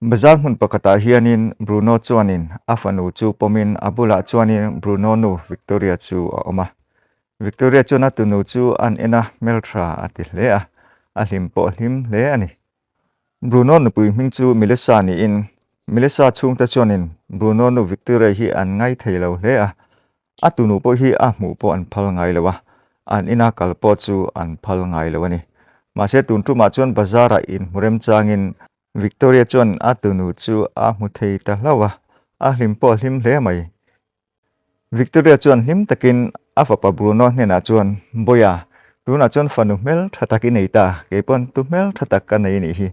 Bazar hmun pakhatah hianin Bruno chuanin a fanu chu pawmin a bulah chuanin Bruno nu Victoria chu a awm a. Victoria chuan a tunu chu an en a, hmeltha a ti hle a, a hlim pawh hlim hle a ni. Bruno nupui hming chu Melissa niin Melissa chhungte chuanin Bruno nu Victoria hi an ngai thei lo hle a, A tunu pawh hi a hmuh pawh an phal ngai lo a, an ina kal pawh chu an phal ngai lo a ni. Mahse tun tumah chuan bazarah inhmu remchangin Victoria chuan a tunu chu a hmu thei ta hlauh a, a hlim pawh a hlim hle mai. Victoria chuan hlim takin a fapa Bruno hnenah chuan, Bawiha, tunah chuan fanu hmel tha tak i nei ta, kei pawn tu hmel tha tak ka nei nih hi.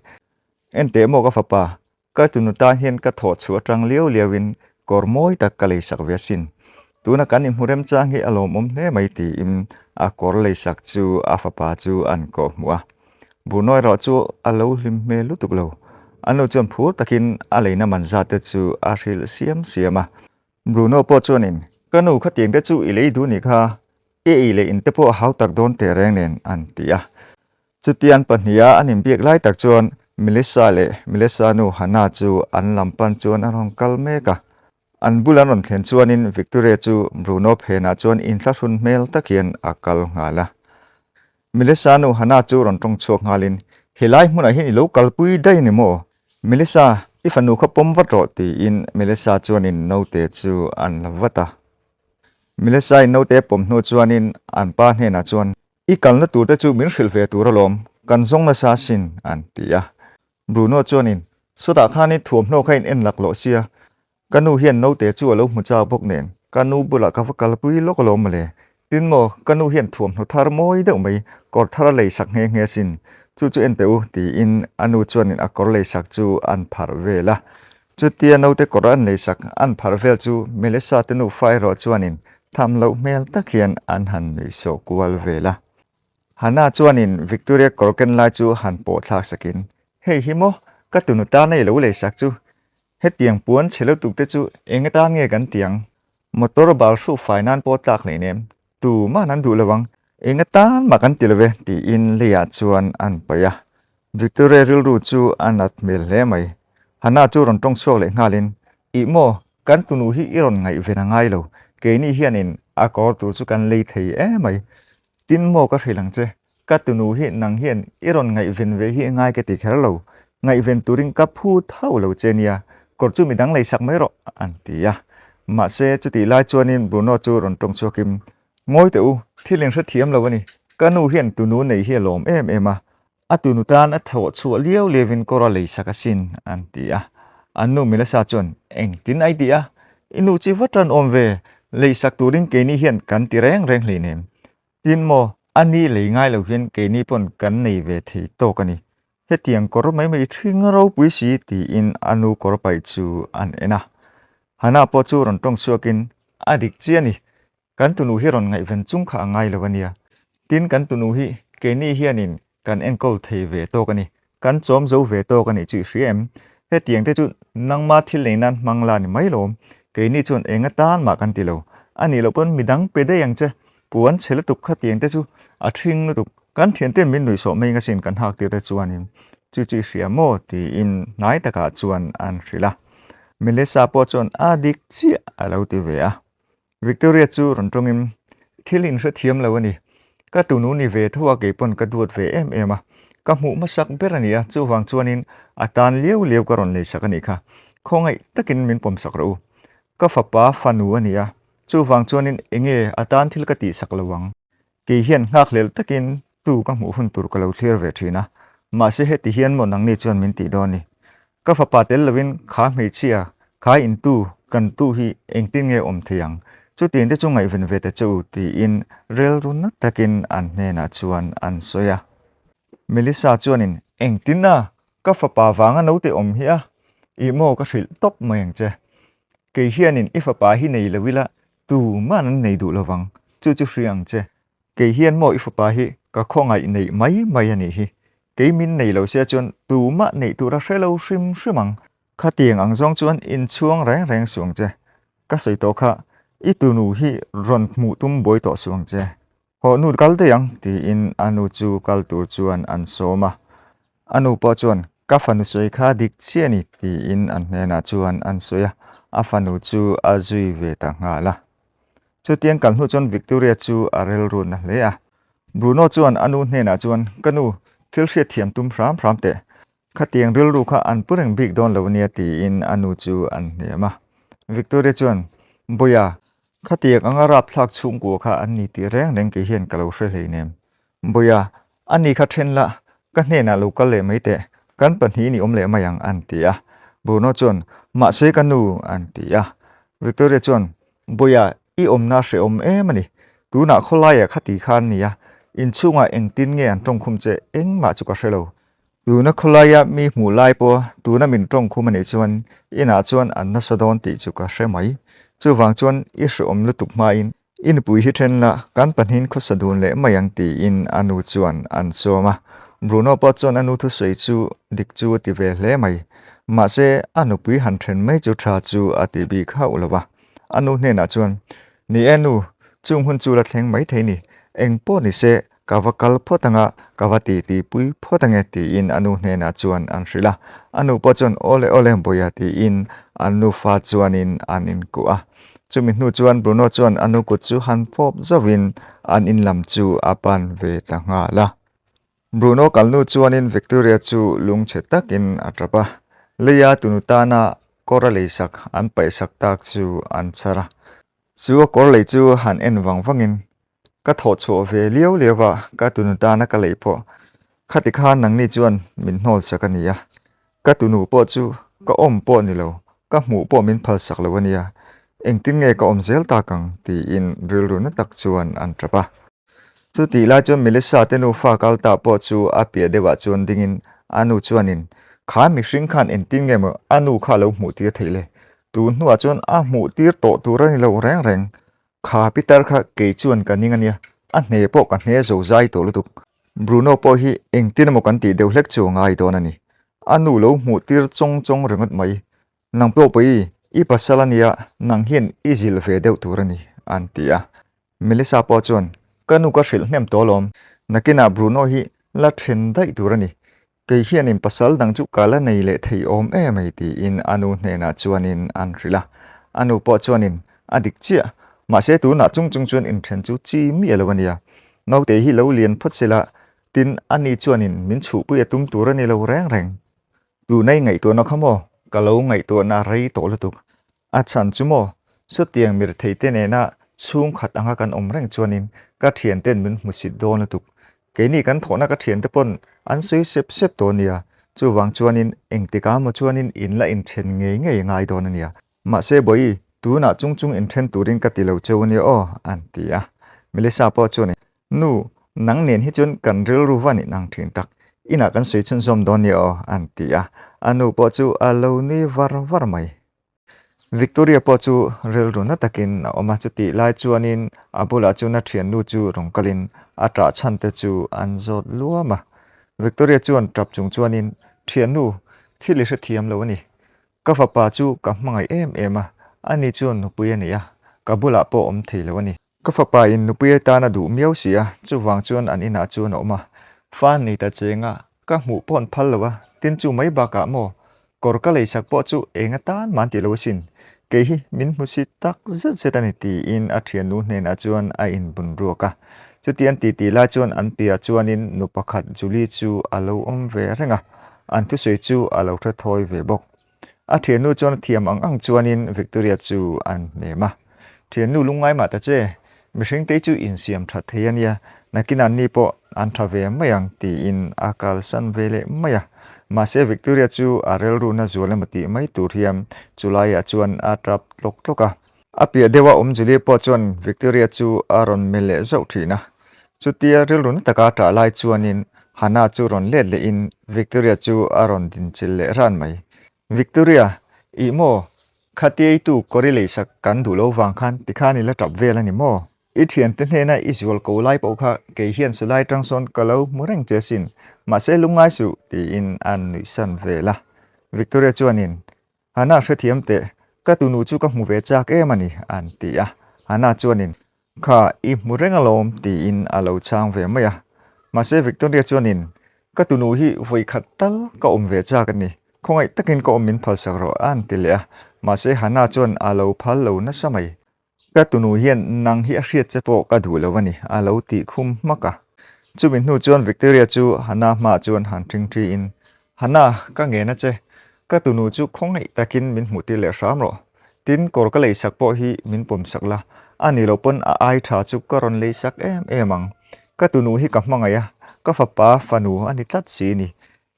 Enteh maw ka fapa, Ka tunu tan hian ka thawh chhuah atang liau liauin kawr mawi tak ka leisak ve asin. Tuna kan inhmu remchang hi a lawmawm hle mai tiin a kawr leisak chu a fapa chu an kawh hmuh a. Bruno erawh chu a lo hlim hmel lutuk lo. A nu chuan phur takin a leina man zat te chu a hrilh siam siam a. Bruno pawh chuanin, Ka nu khatiang te chu i lei duh nih kha, i ei leh in te pawh a hau tak dawn teh reng nen an ti a. Chutian pahniha an inbiak lai tak chuan Melissa leh Melissa nu Hannah chu an lam pan chuan an rawn kal mek a. An bul an rawn thlen chuanin Victoria chu Bruno phenah chuan inthlahrun hmel tak hian a kal nghal a. Melissa nu Hannah chu rawn tawng chhuak nghalin, Helai hmunah hian i lo kalpui daih a ni maw? Melissa, i fanu kha pawm vat rawh tiin Melissa chuanin naute chu an la vat a. Melissa-in naute pawm hnu chuanin an pa hnenah chuan, I kalna tur te chu min hrilh ve tur alawm, kan zawng nasa asin, an ti a. Bruno chuanin, Sawtah khanin thuamhnaw kha in en laklawh sia, ka nu hian naute chu a lo hmu chak bawk nen, ka nu bulah ka va kalpui lawk alawm mawle. Tin maw, ka nu hian thuamhnaw thar mawi deuh mai, kawr thar a lei sak nghe nghe asin, chu chu en teh u, tiin a nu chuanin a kawr lei sak chu an pharh vel a. Chutia naute kawr an lei sak an pharh vel chu Melissa te nufa erawh chuanin Tham loh hmel tak hian an han nuih sawh kual vel a. Hannah chuanin Victoria kawr ken lai chu han pawh thlak sakin, Hei hi maw, ka tunu tana i lo lei sak chu. Hetiang puan chhe lutuk te chu eng atan nge kan ti ang? Motor bal hruk fai nan pawh tlak hlei nem, tuman an duh lo ang. Eng atan mah kan ti lo ve, tiin leiah chuan an paih a. Victoria rilru chu a nat hmel hle mai. Hannah chu rawn tawng chhuak leh nghalin, Ih maw, kan tunu hi i rawn ngaihven a ngai lo. Keini hianin a kawr tur chu kan lei thei em mai. Tin maw ka hrilh ang che, ka tunu hi nang hian i rawn ngaihven ve hi ngai ka ti kher lo. Ngaihven turin ka phut hauh lo che nia, kawr chu midang lei sak mai rawh, an ti a. Mahse, chutih lai chuanin Bruno chu rawn tawng chhuakin, Ngawi teh u, thil in hrethiam lo a ni. Ka nu hian tunu nei hi a lawm em em a, a tunu tan a thawh chhuah liau liauin kawr a lei sak asin, an ti a. An nu Melissa chuan, Engtin ai ti a? I nu chi va tan awm ve, lei sak turin keini hian kan ti reng reng hleinem. Tin maw, a ni lei ngai lo hian keini pawn kan nei ve thei tawk a ni. Hetiang kawr mai mai ṭhing ropui si, tiin a nu kawr paih chu an en a. Hannah pawh chu rawn tawng chhuakin, A dik chi a ni, Kan tunu hi rawn ngaihven chung kha a ngai lo a nia. Tin, kan tunu hi keini hianin kan enkawl thei ve tawk a ni. Kan chawm zo ve tawk a nih chu i hria em? Hetiang te chu nangma thil nei nan hmang la ni mai lawm. Keini chuan eng atan mah kan ti lo. A nih loh pawn midang pe daih ang che. Puan chhe lutuk khatiang te chu a ṭhing lutuk. Kan thianten min nuihsawh mai ngasin kan hak tir te chuanin chu chu i hria maw tiin hnai takah chuan an hrilh a. Melissa pawh chuan a dik chiah a lo ti ve a. Victoria chu rawn tawngin, Thil in hrethiam lo a ni. Ka tunu ni ve tho a kei pawn ka duat ve em em a. Ka hmuh hmasak ber a ni a, chuvang chuanin a tan liau liau ka rawn leisak a nih kha. Khawngaih takin min pawmsak rawh u. Ka fapa fanu a ni a, chuvang chuanin enge a tan thil ka tihsak lo ang. Kei hian nghakhlel takin tu ka hmuh hun tur ka lo thlir ve thin a, mahse heti hian maw nangni chuan min tih dawn ni. Ka fapa tel lovin kha hmeichhia, kha intu, kan tu hi engtin nge awm thei ang? Chutiang te chu ngaihven ve ta che u tiin rilru na takin an hnenah chuan an sawi a. Melissa chuanin engtin a? Ka fapa vanga naute awm hi a? Ih maw ka hrilh tawp mai ang che. Kei hianin i fapa hi nei lo ila Tuman an nei duh lovang, chu chu hria ang che. Kei hian maw i fapa hi ka khawngaih neih mai mai a nih hi. Kei min nei lo sia chuan tumah neih tur a hre lo hrim hrim ang. Khatiang ang zawng chuan inchhuang reng reng suh ang che. Ka sawi tawh kha, i tunu hi rawn hmuh tum buai tawh suh ang che. Hawh nu kal daih ang, tiin a nu chu kal tur chuan an sawm a. A nu pawh chuan. Ka fanu sawi kha dik chiah a ni, tiin an hnenah chuan an sawi a, a fanu chu a zui ve ta nghal a. Chutiang kal hnu chuan Victoria chu a rilrutna hle a. Bruno chuan a nu hnenah chuan, Ka nu, thil hriatthiam tum hram hram teh. Khatiang rilru kha an pu reng bik dawn lo nia, tiin a nu chu an hnem a. Victoria chuan, Bawiha, khatiang anga rapthlak chhungkua kha an ni tih reng reng kei hian ka lo hre hleinem. Bawiha, a ni kha then la, ka hnenah lo kal leh mai teh, kan pahnihin i awm leh mai ang, an ti a. Bruno chuan, Mahse ka nu, an ti a. Victoria chuan, Bawiha, i awmna hrehawm em a ni. Tunah khawlaiah khati kha an ni a, inchhungah engtin nge an tawngkhum che engmah chu ka hre lo. Tuna khawlaia mi hmuh lai pawh tuna min tawngkhum a nih chuan inah chuan an nasa dawn tih chu ka hre mai. Chuvang chuan i hrehawm lutuk hmain I nupui hi then la, kan pahnihin khawsa dun leh mai ang tiin a nu chuan an sawm a. Bruno pawh chuan a nu thusawi chu dik chu a ti ve hle mai. Mahse, a nupui han then mai chu tha chu a ti bik hauh lo a. A nu hnenah chuan, Ni e nu, chung hun chu la thleng mai thei ni. Eng pawh ni se, Ka va kal phawt anga, ka va ti ti pui phawt ange tiin a nu hnenah chuan an hrilh a. A nu pawh chuan awle awle Bawiha tiin an nufa chuanin an inkuh a. Chumi hnu chuan Bruno chuan a nu kut chu han fawp zauhin an in lam chu a pan ve ta nghal a. Bruno kal hnu chuanin Victoria chu lungchhe takin a tap a. Leia tunu tana kawr a leisak an paihsak tak chu an chhar a. Chu a kawr lei chu han en vang vangin Ka thawh chhuah ve liau liau a, ka tunu tana ka lei pawh khati khan nangni chuan min hnawl sak a nia. Ka tunu pawh chu ka awm pawh ni lo, ka hmuh pawh min phal sak lo a nia. Engtin nge ka awm zel tak ang tiin rilru na tak chuan an tap a. Chutih lai chuan Melissa te nufa kal ta pawh chu a piah deuhah chuan dingin a nu chuanin, Kha mihring khan engtin nge maw a nu kha a lo hmuh tir theih le? Tun hnuah chuan a hmuh tir tawh tur a ni lo reng reng. Kha Peter kha kei chuan ka ning a nia, a hne pawh ka hne zo zai tawh lutuk. Bruno pawh hi engtin emaw kan tih deuh hlek chu a ngai dawn a ni. A nu lo hmuh tir chawng chawng ringawt mai. Nang pawh pawh i pasal a nia, nang hian i zilh ve deuh tur a ni, an ti a. Melissa pawh chuan, Ka nu ka hrilh hnem tawh alawm, nakinah Bruno hi la then daih tur a ni. Kei hianin pasal dang chu ka la nei leh thei awm em ei tiin a nu hnenah chuanin an hrilh a. A nu pawh chuanin a dik chiah. Mahse tunah chung chung chuan inthen chu chi miah lo a nia. Naute hi lo lian phawt sela, tin a ni chuanin min chhuhpui a tum tur a ni lo reng reng. Tuna i ngaihtuahna kha maw? Ka lo ngaihtuahna rei tawh lutuk. A chhan chu maw? Sawtiang mirtheite nena chhungkhat anga kan awm reng chuanin ka thianten min hmusit dawn lutuk. Keini kan thawhna ka thiante pawn an sawi sep sep tawh ania, chuvang chuanin engtikah maw chuanin in la inthen ngei ngei ngai dawn ania. Mahse Bawi, tunah chung chung inthen turin ka ti lo cheu ania aw, an ti a. Melissa pawh chuan Nu, nang nen hi chuan kan rilru va nih nang thin tak, inah kan sawi chhunzawm dawn nia aw, an ti a. A nu pawh chu a lo nui var var mai. Victoria pawh chu rilru na takin a awm a, chutih lai chuanin a bulah chuan a thiannu chu rawn kalin a ṭah chhan te chu an zawt luam a. Victoria chuan ṭap chung chuanin, Thiannu, thil i hrethiam lo a ni. Ka fapa chu ka hmangaih em em a, ani chuan nupui a nei a, ka bulah pawh awm thei lo a ni. Ka fapa in nupui atan a duh miau si a, chuvang chuan an inah chuan a awm a. Fa nei ta cheng a, ka hmuh pawh an phal lo a, tin chu mai bakah maw, kawr ka leisak pawh chu eng atan mah an ti lo asin. Kei hi min hmu si tak zet zet a ni tiin a thiannu hnenah chuan a inbun ruak a. Chuti an titi lai chuan an piah chuanin nu pakhat Julie chu a lo awm ve reng a, an thusawi chu a lo hre thawi ve bawk. A thiannu chuan a thiam ang ang chuanin Victoria chu an hnem a. Thiannu lungngai mah ta che, mihring te chu insiam tha thei a nia, nakin an ni pawh an tha ve mai ang tiin a kalsan ve leh mai a. Mahse Victoria chu a rilruna zual emaw tih mai tur hian chulaiah chuan a tap tlawk tlawk a. A piah deuha awm Julie pawh chuan Victoria chu a rawn melh leh zauh thin a. Chutia rilru na taka a ṭah lai chuanin Hannah chu rawn let lehin Victoria chu a rawn dinchilh leh ran mai. Victoria, ih maw? Khatiaitu kawri leisak kan duh lo vang khan tikhan i la ṭap vel a ni maw? I ṭhiante hnena i zual ko lai pawh kha kei hian sulai ṭang sawn ka lo hmu reng che asin. Mahse lungngai suh, tiin a nuihsan vel a. Victoria chuanin, Hannah hrethiam teh, ka tunu chu ka hmu ve chak em a ni, an ti a. Hannah chuanin, Kha, i hmu reng alawm, tiin a lo chhang ve mai a. Mahse Victoria chuanin, Ka tunu hi vawi khat tal ka awm ve chak a ni, khawngaih takin ka awm min phalsak rawh a an ti leh a, mahse Hannah chuan a lo phal lo nasa mai. Ka tunu hian nang hi a hriat che pawh ka duh lo a ni, a lo tih khum hmak a. Chumi hnu chuan Victoria chu Hannah hmaah chuan han ṭhingṭhi in, Hannah, ka ngen a che, ka tunu chu khawngaih takin min hmuh tir leh hram rawh. Tin, kawr ka leisak pawh hi min pawmsak la, a ni loh pawn a ai ṭha chu ka rawn leisak em em ang. Ka tunu hi ka hmangaih a, ka fapa fanu a ni tlat si ni.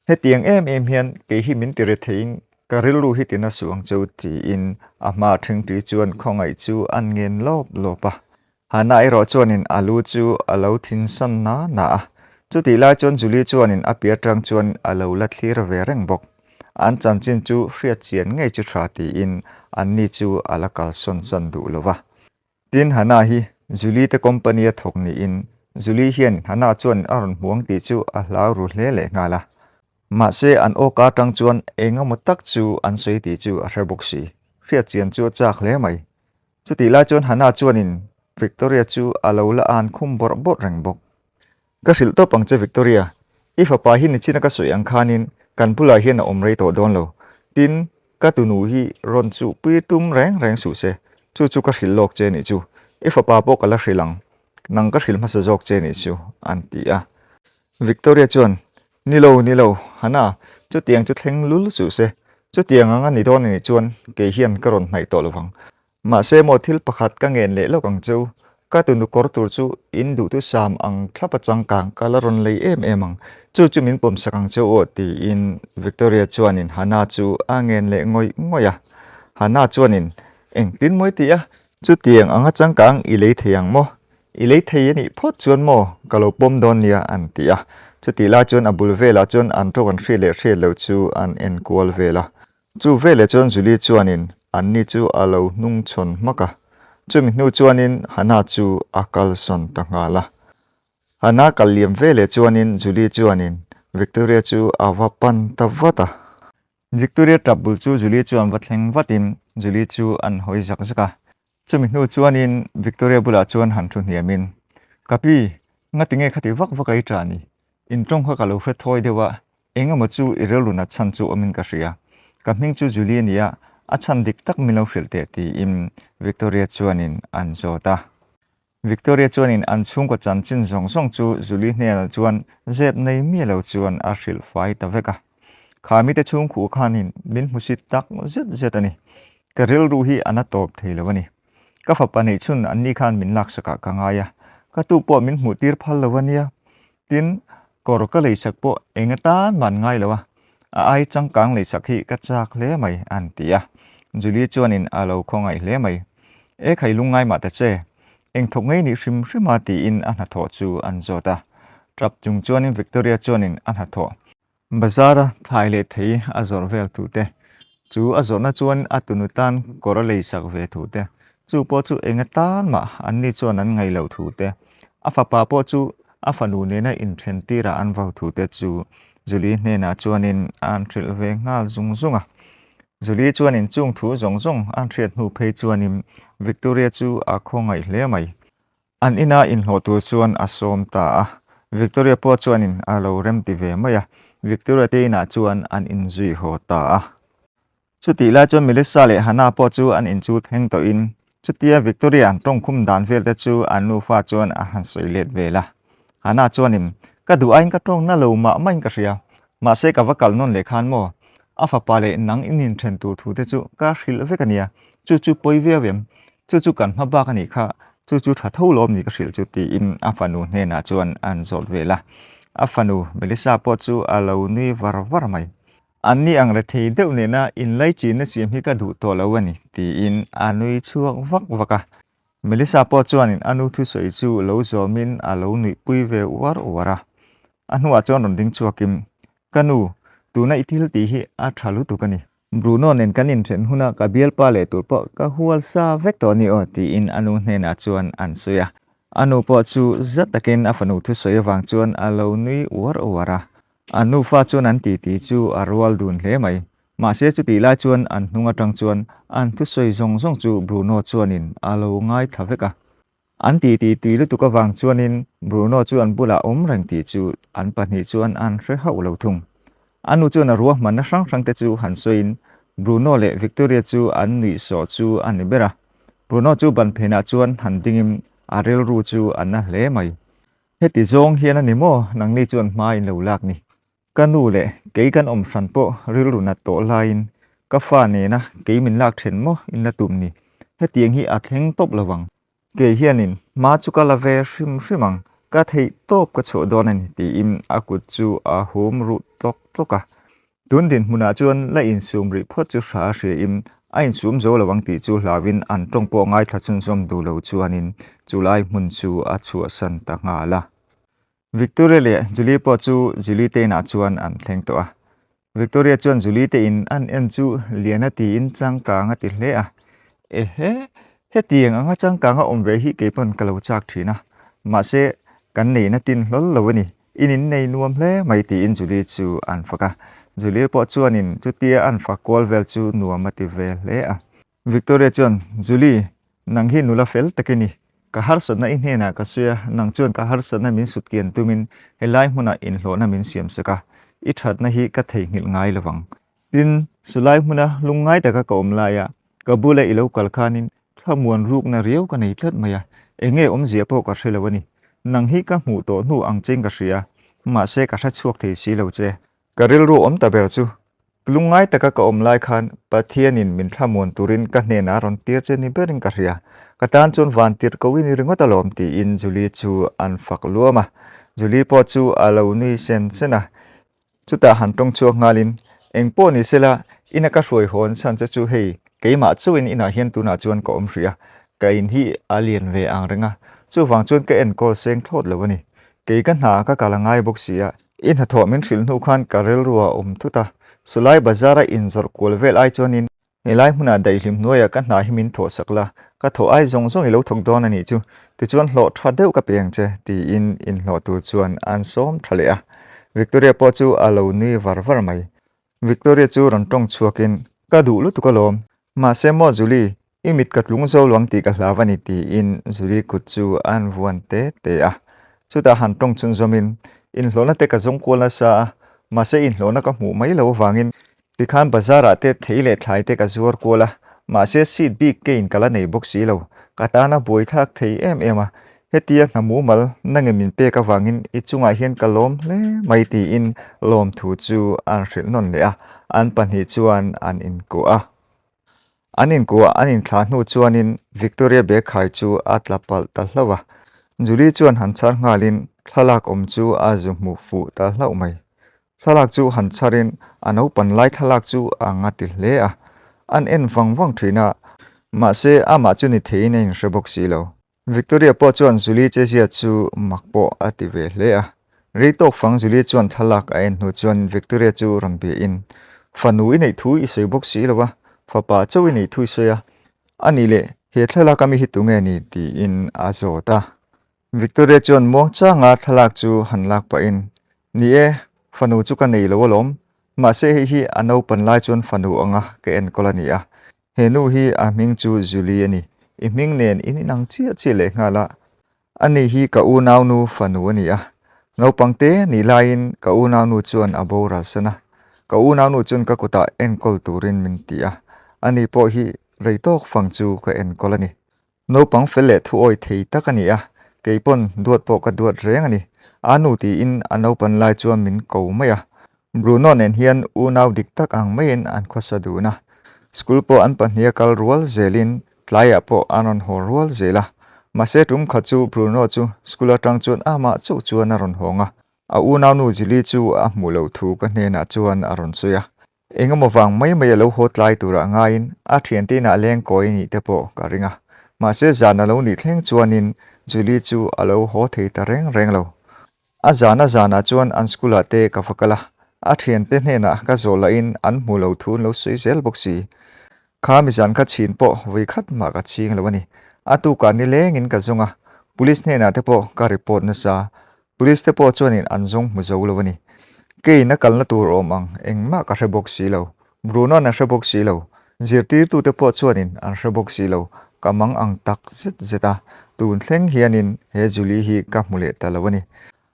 Hetiang em em hian kei hi min ti ri theiin ka rilru hi tina suh ang chu tiin a hma ṭhingṭi chuan khawngaih chu an ngen lawp lawp a. Hannah erawh chuanin a lu chu a lo thinsan na na a. Chutih lai chuan Julie chuanin a piah aṭang chuan a lo la thlir ve reng bawk. An chanchin chu hriat chian ngei chu ṭha tiin anni chu a la kalsawn san duh lo va. Tin, Hannah hi Julie te company a thawk niin Julie hian Hannah chuan a rawn hmuang tih chu a hlau ru hle leh nghal a. Mahse, an awka atang chuan eng emaw tak chu an sawi tih chu a hre bawk si. Hriat chian chu a chak hle mai. Chutih lai chuan Hannah chuanin Victoria chu a lo la an khum bawrh bawrh reng bawk. Ka hrilh tawp ang che Victoria, i fapa hi nichina ka sawi ang khanin kan bulah hian a awm rei tawh dawn lo. Tin, ka tunu hi rawn chuhpui tum reng reng suh se, chu chu ka hrilh lawk che nih chu. I fapa pawh ka la hrilh ang, nang ka hrilh hmasa zawk che nih chu, an ti a. Victoria chuan, Ni lo, ni lo, Hannah, chutiang chu thleng lul suh se. Chutiang ang a ni dawn anih chuan kei hian ka rawn hnaih tawh lo vang. Mahse maw thil pakhat ka ngen leh lawk ang cheu, ka tunu kawr tur chu in duhtu sam ang thlap a changkang ka la rawn lei em em ang, chu chu min pawmsak ang cheu aw tiin Victoria chuanin Hannah chu a ngen leh ngawih ngawih a. Hannah chuanin, Engtin maw i ti a? Chutiang anga changkang i lei thei ang maw? I lei thei a nih phawt chuan maw ka lo pawm dawn nia an ti a. Chutih lai chuan a bul velah chuan an tawng an hriat leh hriat loh chu an enkual vel a. Chu veleh chuan Julie chuanin anni chu a lo hnungchhawn hmak a, chumi hnu chuanin Hannah chu a kalsawn ta nghal a. Hannah kal liam veleh chuanin Julie chuanin Victoria chu a va pan ta vat a. Victoria tap bul chu Julie chuan va thleng vatin Julie chu an hawi zak zak a. Chumi hnu chuanin Victoria bulah chuan han thu hniamin, Ka pi, ngatinge khati vak vak a i ṭah ni? In ṭawng kha ka lo hre thawi deuh a, Eng emaw chu i rilru nat chhan chu awmin ka hria. Ka hming chu Julie a ni a, a chhan dik tak min lo hrilh teh tiin Victoria chuanin an zawt a. Victoria chuanin an chhungkaw chanchin zawng zawng chu Julie hnenah chuan zep nei miah lo chuan a hrilh fai ta vek a. Kha mite chhungkhuh khanin min hmusit tak zet zet a ni. Ka rilru hi a na tawp thei lo a ni. Ka fapa neih chhun anni khan min laksakah ka ngai a, ka tu pawh min hmuh tir phal lo a nia. Tin, kawr ka leisak pawh eng atan mah an ngai lo a, a ai changkang leisak hi ka chak hle mai, an ti a. Julie chuanin a lo khawngaih hle mai. E khai lungngai mah ta che, eng thawk ngei nih hrim hrim a tiin a hnathawh chu an zawt a. Tap chung chuanin Victoria chuanin a hnathawh. Bazar a thlai leh thei a zawrh vel thu te, chu a zawrhna chuan a tunu tan kawr a leisak ve thu te, chu pawh chu eng atan mah anni chuan an ngaih loh thu te, a fapa pawh chu a fanu nena inthen tirah an vau thu te chu Julie hnenah chuanin an hrilh ve nghal zung zung a. Julie chuanin chung thu zawng zawng an hriat hnu phei chuanin Victoria chu a khawngaih hle mai. An ina inhlawh tur chuan a sawm ta a, Victoria pawh chuanin a lo remti ve mai a, Victoria te inah chuan an inzui haw ta a. Chutih lai chuan Melissa leh Hannah pawh chu an inchu thleng tawhin chutia Victoria an tawngkhum dan vel te chu an nufa chuan a han sawi let vel a. Hannah chuanin, Ka duh aiin ka tawng na lo mah mahin ka hria, mahse ka va kal nawn leh khan maw? A fapa leh nang in inthen tur thu te chu ka hrilh vek a nia, chu chu pawi viau em? Chu chu kan hma bak a nih kha, chu chu tha tho lawm ni ka hrilh chu tiin a fanu hnenah chuan an zawt vel a. A fanu Melissa pawh chu a lo nui var var mai. An ni ang rethei deuh nena inlaichinna siam hi ka duh tawh lo a ni tiin a nui chhuak vak vak a. Melissa pawh chuanin a nu thusawi chu lo zawmin a lo nuihpui ve uar uar a. A hnuah chuan rawn ding chhuakin, Ka nu, tuna i thil tih hi a tha lutuk a ni. Bruno nen kan inthen huna ka bialpa leh tur pawh ka hual sa vek tawh a ni aw tiin a nu hnenah chuan an sawi a. A nu pawh chu za takin a fanu thusawi avang chuan a lo nui uar uar a. A nufa chuan an titi chu a rual dun hle mai. Mahse chutih lai chuan an hnung atang chuan an thusawi zawng zawng chu Bruno chuanin a lo ngaithla vek a. An titi tui lutuk avang chuanin Bruno chu an bulah awm reng tih chu an pahnih chuan an hre hauh lo thung. A nu chuan a ruahmanna hrang hrang te chu han sawiin Bruno leh Victoria chu an nuihsawh chu a ni ber a. Bruno chu ban phenah chuan han dingin a rilru chu a na hle mai. Heti zawng hian a ni maw nangni chuan hma in lo lak ni? Ka nu leh kei kan awm hran pawh rilru nat tawh laiin ka fa nena kei min lak then maw in la tum ni? Hetiang hi a thleng tawp lo ang. Kei hianin hma chu ka la ve hrim hrim ang, ka theih tawp ka chhuah dawn a ni tiin a kut chu a hum ruh tlawk tlawk a. Tun dinhmunah chuan la insum rih phawt chu hra hriain a insum zo lo ang tih chu hlauin an tawng pawh ngaithla chhunzawm duh lo chuanin chulai hmun chu a chhuahsan ta nghal a. Victoria leh Julie pawh chu Julie te inah chuan an thleng tawh a. Victoria chuan Julie te in an en chu lian a tiin changkang a ti hle a. Ehe, hetiang anga changkang a awm ve hi kei pawn ka lo chak thin a. Mahse, kan neihna tin hlawl lo a ni. In in nei nuam hle mai tiin Julie chu an fak a. Julie pawh chuanin chutia an fak kual vel chu nuam a ti ve hle a. Victoria chuan, Julie, nang hi nula fel tak i ni. Ka harsatna i hnenah ka sawi a, nang chuan ka harsatna min sut kian tumin helai hmunah inhlawhna min siam sak a, i thatna hi ka theihnghilh ngai lo vang. Tin, sulai hmuna lungngai taka ka awm laia ka bula i lo kal khanin thlamuan rukna riau ka nei tlat mai a, eng nge awmzia pawh ka hre lo a ni. Nang hi ka hmuh tawh hnu ang chein ka hria, mahse ka hre chhuak thei si lo che. Ka rilru awm ta ber chu, lungngai taka ka awm lai khan Pathianin min thlamuan turin ka hnenah a rawn tir che ni berin ka hria. Ka tan chuan van tirh ko i ni ringawt alawm tiin Julie chu an fak luam a. Julie pawh chu a lo nui sen sen a. Chutah han tawng chhuak nghalin, Eng pawh ni sela, ina ka hruai hawn chhan che chu hei, keimah chauhin inah hian tunah chuan ka awm hrih a, ka in hi a lian ve ang reng a, chuvang chuan ka enkawl seng thlawt lo a ni. Kei ka hna ka kal a ngai bawk si a, I hnathawh min hrilh hnu khan ka rilru a awm thut a, Sulai bazar a inzawrh kual vel ai chuanin helai hmunah daihlim hnuaiah ka hna hi min thawh sak la, ka thawh ai zawng zawng i lo thawk dawn a nih chu, tichuan hlawh tha deuh ka pe ang che, tiin inhlawh tur chuan an sawm tha leh a. Victoria pawh chu a lo nui var var mai. Victoria chu rawn tawng chhuakin, Ka duh lutuk alawm. Mahse maw Julie, i mit ka tlung zo luang tih ka hlau a ni tiin Julie kut chu an vuan te te a. Chutah han tawng chhunzawmin, Inhlawhna te ka zawng kual nasa a, mahse inhlawhna ka hmuh mai lo avangin tikhan bazar ah te thei leh thlai te ka zuar kual a, mahse seat bik kein ka la nei bawk si lo. Ka tana buaithlak thei em em a, Hetia hna mumal nange min pek avangin i chungah hian ka lawm hle mai tiin lawmthu chu an hrilh nawn leh a, an pahnih chuan an inkuah a. An inkuah an inthlah hnu chuanin Victoria Bekhai chu a tla palh ta hlauh a, Julie chuan han chhar nghalin thlalak awm chu a zu hmuh fuh ta hlauh mai. Thlalak chu han chharin a naupan lai thlalak chu a nga ti hle a, an en vang vang thin a, mahse amah chu ni theiin a inhre bawk si lo. Victoria pawh chuan Julie chezia chu mak pawh a ti ve hle a. Rei tawk fang Julie chuan thlalak a en hnu chuan Victoria chu rawn bia in, Fanu i neih thu i sawi bawk si lo a, fapa chauh i neih thu i sawi a, a nih leh he thlalak ami hi tunge ni? tiin a zawt a. Victoria chuan muangchanga thlalak chu han lak pahin, Ni e, fanu chu ka nei lo alawm, mahse hei hi a naupan lai chuan fanu anga ka enkawl a ni a, He nu hi a hming chu Julie a ni. I hming nen in inang chiah chiah leh nghal a. Ani hi ka unaunu fanu a ni a. Naupang te nih laiin ka unaunu chuan a boral san a. Ka unaunu chuan ka kutah enkawl turin min ti a. Ani pawh hi rei tawk fang chu ka enkawl a ni. Naupang fel leh thu awi thei tak a ni a, kei pawn duat pawh ka duat reng a ni. A nu tiin a naupan lai chuan min ko mai a. Bruno nen hian unau dik tak ang maiin an khawsa dun a. School pawh an pahniha kal rual zelin tlaiah pawh an rawn haw rual zel a. Mahse tum khat chu Bruno chu school atang chuan amah chauh chuan a rawn hawng a. A unaunu Julie chu a hmuh loh thu ka hnenah chuan a rawn sawi a. Engemaw vang mai mai a lo haw tlai turah ngaiin a thiante inah leng kawi nih te pawh ka ring a. Mahse zan a lo nih thleng chuanin Julie chu a lo haw thei ta reng reng lo. A zan a zanah chuan an school ah te ka va kal a, a thiante hnenah ka zawh lahin an hmu lo thu an lo sawi zel bawk si. Kha mizan kha chhin pawh vawi khat mah ka ching lo a ni. A tukah nilengin ka zawng a, police hnenah te pawh ka report nasa. Police te pawh chuanin an zawng hmu zo lo a ni. Keiin a kalna tur awm ang engmah ka hre bawk si lo. Bruno'n a hre bawk si lo. Zirtirtute pawh chuanin an hre bawk si lo. Ka mang ang tak zet zet a. Tun thleng hianin he Julie hi ka hmu leh ta lo a ni.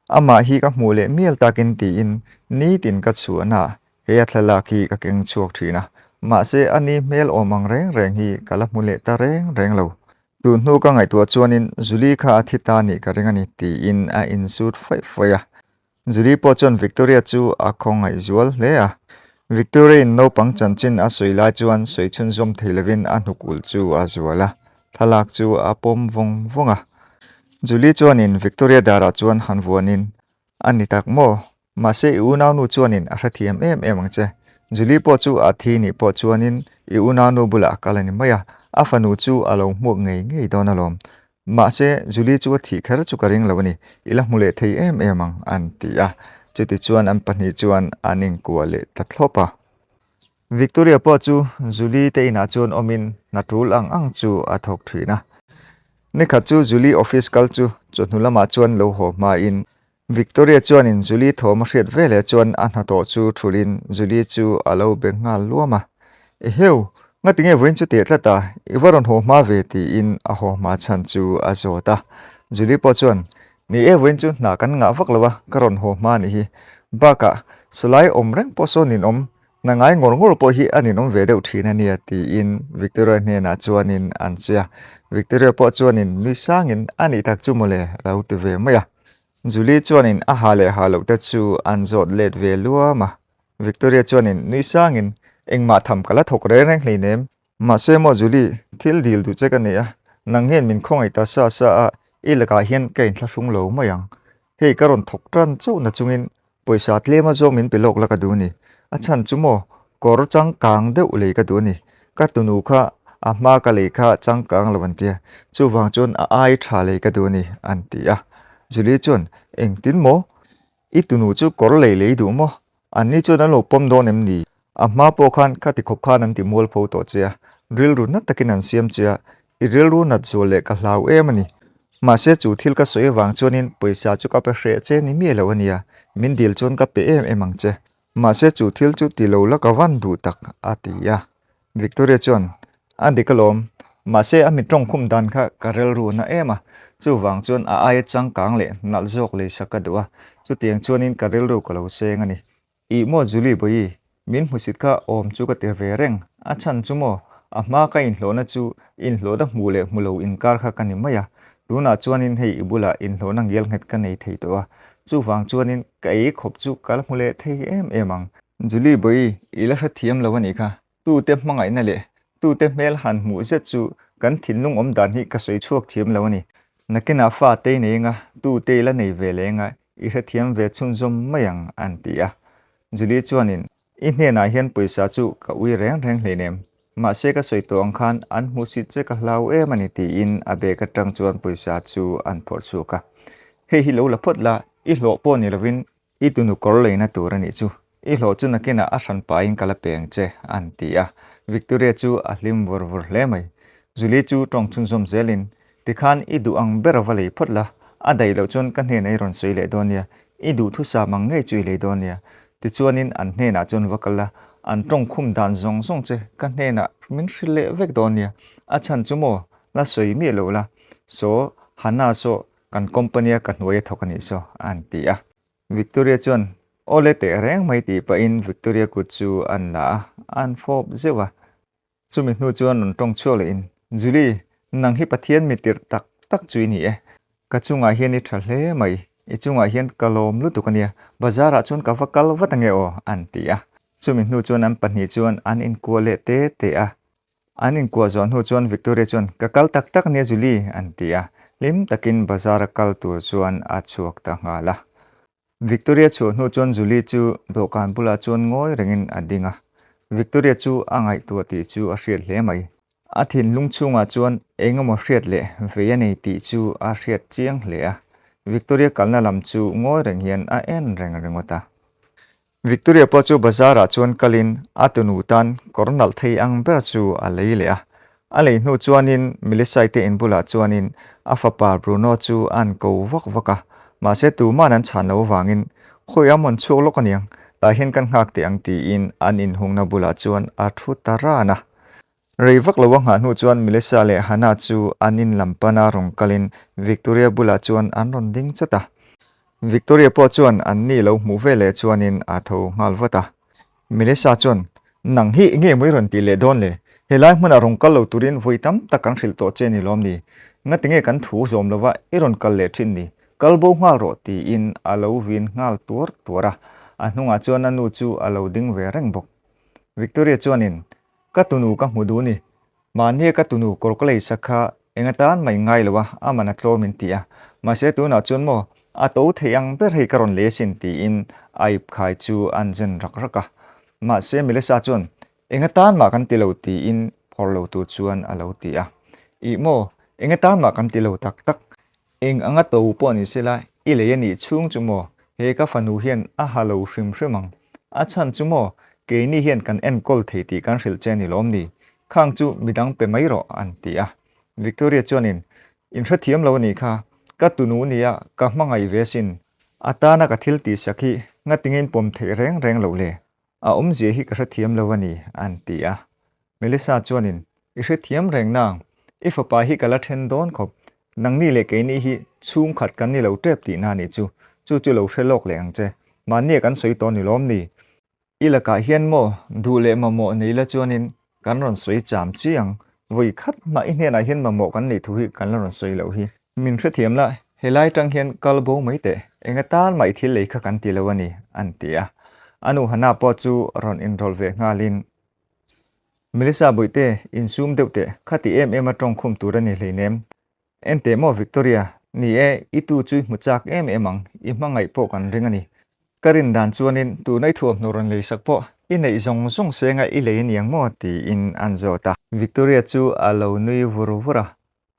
Amah hi ka hmuh leh mial takin tiin nitin ka chhuahnaah he a thlalak hi ka keng chhuak thin a. Mahse a ni hmel awm ang reng reng hi ka la hmu leh ta reng reng lo. Tun hnu ka ngaihtuah chuanin Julie kha a thi ta nih ka ring a ni tiin a insut faih faih a. Julie pawh chuan Victoria chu a khawngaih zual hle a. Victoria-in naupang chanchin a sawi lai chuan sawi chhunzawm thei lovin a hnuk ulh chu a zual a, thlalak chu a pawm vawng vawng a. Julie chuanin Victoria darah chuan han vuanin, A ni tak maw? Mahse i unaunu chuanin a hrethiam em em ang che. Julie pawh chu a thi nih pawh chuanin i unaunu bulah a kal a ni mai a, a fanu chu a lo hmuak ngei ngei dawn alawm. Mahse, Julie chu a thih kher chu ka ring lo a ni, i la hmu leh thei em em ang, an ti a. Chutichuan an pahnih chuan an inkuah leh ta thlawp a. Victoria pawh chu Julie te inah chuan awmin hna tul ang ang chu a thawk thin a. Nikhat chu Julie office kal chu chawhnu lamah chuan lo haw hmain Victoria chuanin Julie thawm a hriat veleh chuan a hnathawh chu thulhin Julie chu a lo be nghal luam a. Eheu, ngatinge vawiin chu teh tlat a, i va rawn haw hma ve tiin a haw hma chhan chu a zawt a. Julie pawh chuan, Ni e, vawiin chu hna kan ngah vak lo a, ka rawn haw hma anih hi. Bakah, sawlai awm reng pawh sawn ninawm, hna ngai ngawr ngawr pawh hi a ninawm ve deuh thin a nia tiin Victoria hnenah chuanin an sawi a. Victoria pawh chuanin nui sangin a nih tak chu mawle a lo ti ve mai a. Julie chuanin a ha leh ha loh te chu an zawt let ve luam a. Victoria chuanin nui sangin, Engmah tham ka la thawk reng reng hleinem. Mahse maw Julie, thil dil duh che ka nei a, nang hian min khawngaih ta sa sa a, i lakah hian ka inthlahrung lo mai ang. Hei ka rawn thawk tan chauh na chungin pawisa tlem a zawng min pe lawk la ka duh a ni. A chhan chu maw, kawr changkang deuh lei ka duh a ni. Ka tunu kha a hma ka lei kha changkang lo an tia, chuvang chuan a ai tha lei ka duh a ni an ti a. Julie chuan, Engtin maw? I tunu chu kawr lei lei duh maw? Anni chuan an lo pawm dawn em ni? A hma pawh khan khati khawp khan an ti mualpho tawh che a, rilru nat takin an siam che a, i rilru nat zual leh ka hlau em a ni. Mahse chu thil ka sawi avang chuanin pawisa chu ka pe hreh che ni miah lo a nia, min dil chuan ka pe em em ang che. Mahse chu thil chu ti lo la ka van duh tak, a ti a. Victoria chuan, A dik alawm, mahse a mi tawngkhum dan kha ka rilru na em a, chuvang chuan a aia changkang leh nalh zawk leisak ka duh a, chutiang chuanin ka rilru ka lo seng a ni. Ih maw Julie Bawi, min hmusit kha awm chu ka ti ve reng, a chhan chu maw, a hma ka inhlawhna chu inhlawhna hmu leh hmu lo inkar kha ka ni mai a, tunah chuanin hei i bulah inhlawhna ngial nghet ka nei thei tawh a, chuvang chuanin ka ei khawp chu ka la hmu leh thei em em ang. Julie Bawi, i la hrethiam lo a nih kha, tute hmangaihna leh tute hmel han hmuh zet chu kan thinlung awm dan hi ka sawi chhuak thiam lo a ni. Nakinah fa te i nei anga, tute i la nei ve leh anga i hrethiam ve chhunzawm mai ang an ti a. Julie chuanin, I hnenah hian pawisa chu ka ui reng reng hleinem, mahse ka sawi tawh ang khan an hmuhsit che ka hlau em a ni tiin a bag atang chuan pawisa chu an phawrh chhuak a. Hei hi lo la phawt la, i hlawh pawh ni lovin I tunu kawr leina tur a nih chu. I hlawh chu nakinah a hran pahin ka la peng che, an ti a. Victoria chu a hlim vur vur hle mai. Julie chu tawng chhunzawm zelin, Tikhan i duh ang ber va lei phawt la, a daih loh chuan ka hnenah i rawn sawi leh dawn nia, i duhthusam ang ngei chu i lei dawn nia. Tichuanin an hnenah chuan va kal la, an tawng khum dan zawng zawng che ka hnenah min hrilh leh vek dawn nia. A chhan chu maw, la sawi miah lo la. Saw, Hannah saw, Kan company a ka hnuai a thawk a nih saw, an ti a. Victoria chuan, Aw le teh reng mai tih pahin Victoria kut chu an la a, an fawp zeuh a. Chumi hnu chuan rawn tawng chhuak lehin, Julie, nang hi Pathian mi tirh tak tak chu i ni e. Ka chungah hian i tha hle mai, i chungah hian ka lawm lutuk a nia, bazar ah chuan ka va kal vat ange aw, an ti a. Chumi hnu chuan an pahnih chuan an inkuah leh te te a. An inkuah zawh hnu chuan Victoria chuan, Ka kal tak tak nia Julie, an ti a. Hlim takin bazar a kal tur chuan a chhuak ta nghal a. Victoria chhuah hnu chuan Julie chu dawhkan bulah chuan ngawi rengin a ding a. Victoria chu a ngaihtuah tih chu a hriat hle mai. A thinlung chhungah chuan eng emaw hriat leh vei a nei tih chu a hriat chiang hle a. Victoria kalna lam chu ngawi reng hian a en reng ringawt a. Victoria pawh chu bazar ah chuan kalin a tunu tan kawr nalh thei ang ber chu a lei leh a. A lei hnu chuanin Melissa-i te in bulah chuanin a fapa Bruno chu an ko vak vak a, mahse tuman an chhan lo avangin khawi a mawn chhuak lawk aniang, tah hian kan nghak teh ang tiin an inhungna bulah chuan a thu ta ran a. Rei vak lo a nghah hnu chuan Melissa leh Hannah chu an in lam pana rawn kalin Victoria bulah chuan an rawn ding chat a. Victoria pawh chuan an ni lo hmuh ve leh chuanin a tho nghal vat a. Melissa chuan, Nang hi nge maw i rawn tih leh dawn le? Helai hmunah rawn kal lo turin vawi tam tak kan hrilh tawh che ni lawm ni? Ngatinge kan thu zawm lova i rawn kal leh thin ni? Kal bo nghal rawh tiin a lo vin nghal tuar tuar a. A hnungah chuan a nu chu a lo ding ve reng bawk. Victoria chuanin, Ka tunu ka hmu duh ni. Mahnia ka tunu kawr ka lei sak kha eng atan mah i ngai lo a, a man a tlawm in ti a. Mahse tunah chuan maw, a to thei ang ber hei ka rawn lei asin tiin a ip khai chu an zen rak rak a. Mahse Melissa chuan, Eng atan mah kan ti lo tiin phawrh lo tur chuan a lo ti a. Ih maw, eng atan mah kan ti lo tak tak. Eng anga to pawh ni sela, i lei a nih chhung chu maw, he ka fanu hian a ha lo hrim hrim ang. A chhan chu maw, keini hian kan enkawl thei tih kan hrilh che a ni lawm ni? Khang chu midang pe mai rawh, an ti a. Victoria chuanin, In hrethiam lo a nih kha, ka tunu nia ka hmangaih ve asin. A tana ka thil tihsak hi ngatinge in pawm theih reng reng loh le? A awmzia hi ka hrethiam lo a ni, an ti a. Melissa chuanin, I hrethiam reng nang, i fapa hi ka la then dawn khawp. Nangni leh keini hi chhungkhat kan ni lo tep tihna a nih chu, chu chu lo hre lawk leh ang che. Mahnia kan sawi tawh ni lawm ni? I lakah hian maw duh leh mamawh nei la chuanin kan rawn sawi cham chi ang, vawi khat mah i hnenah hian mamawh kan neih thu hi kan la rawn sawi loh hi. Min hrethiam la, helai tang hian kal bo mai teh, enga tan mah i thil lei kha kan ti lo a ni, an ti a. A nu Hannah pawh chu rawn inrawlh ve nghalin, Melissa Bawihte, insum deuh teh, khati em em a tawngkhum tur a ni hleinem. Enteh maw Victoria, ni e, i tu chu i hmu chak em em ang, i hmangaih pawh kan ring a ni. Ka rin dan chuanin tuna i thuamhnaw rawn lei sak pawh i neih zawng zawng senga i lei aniang maw tiin an zawt a. Victoria chu a lo nui vur vur a,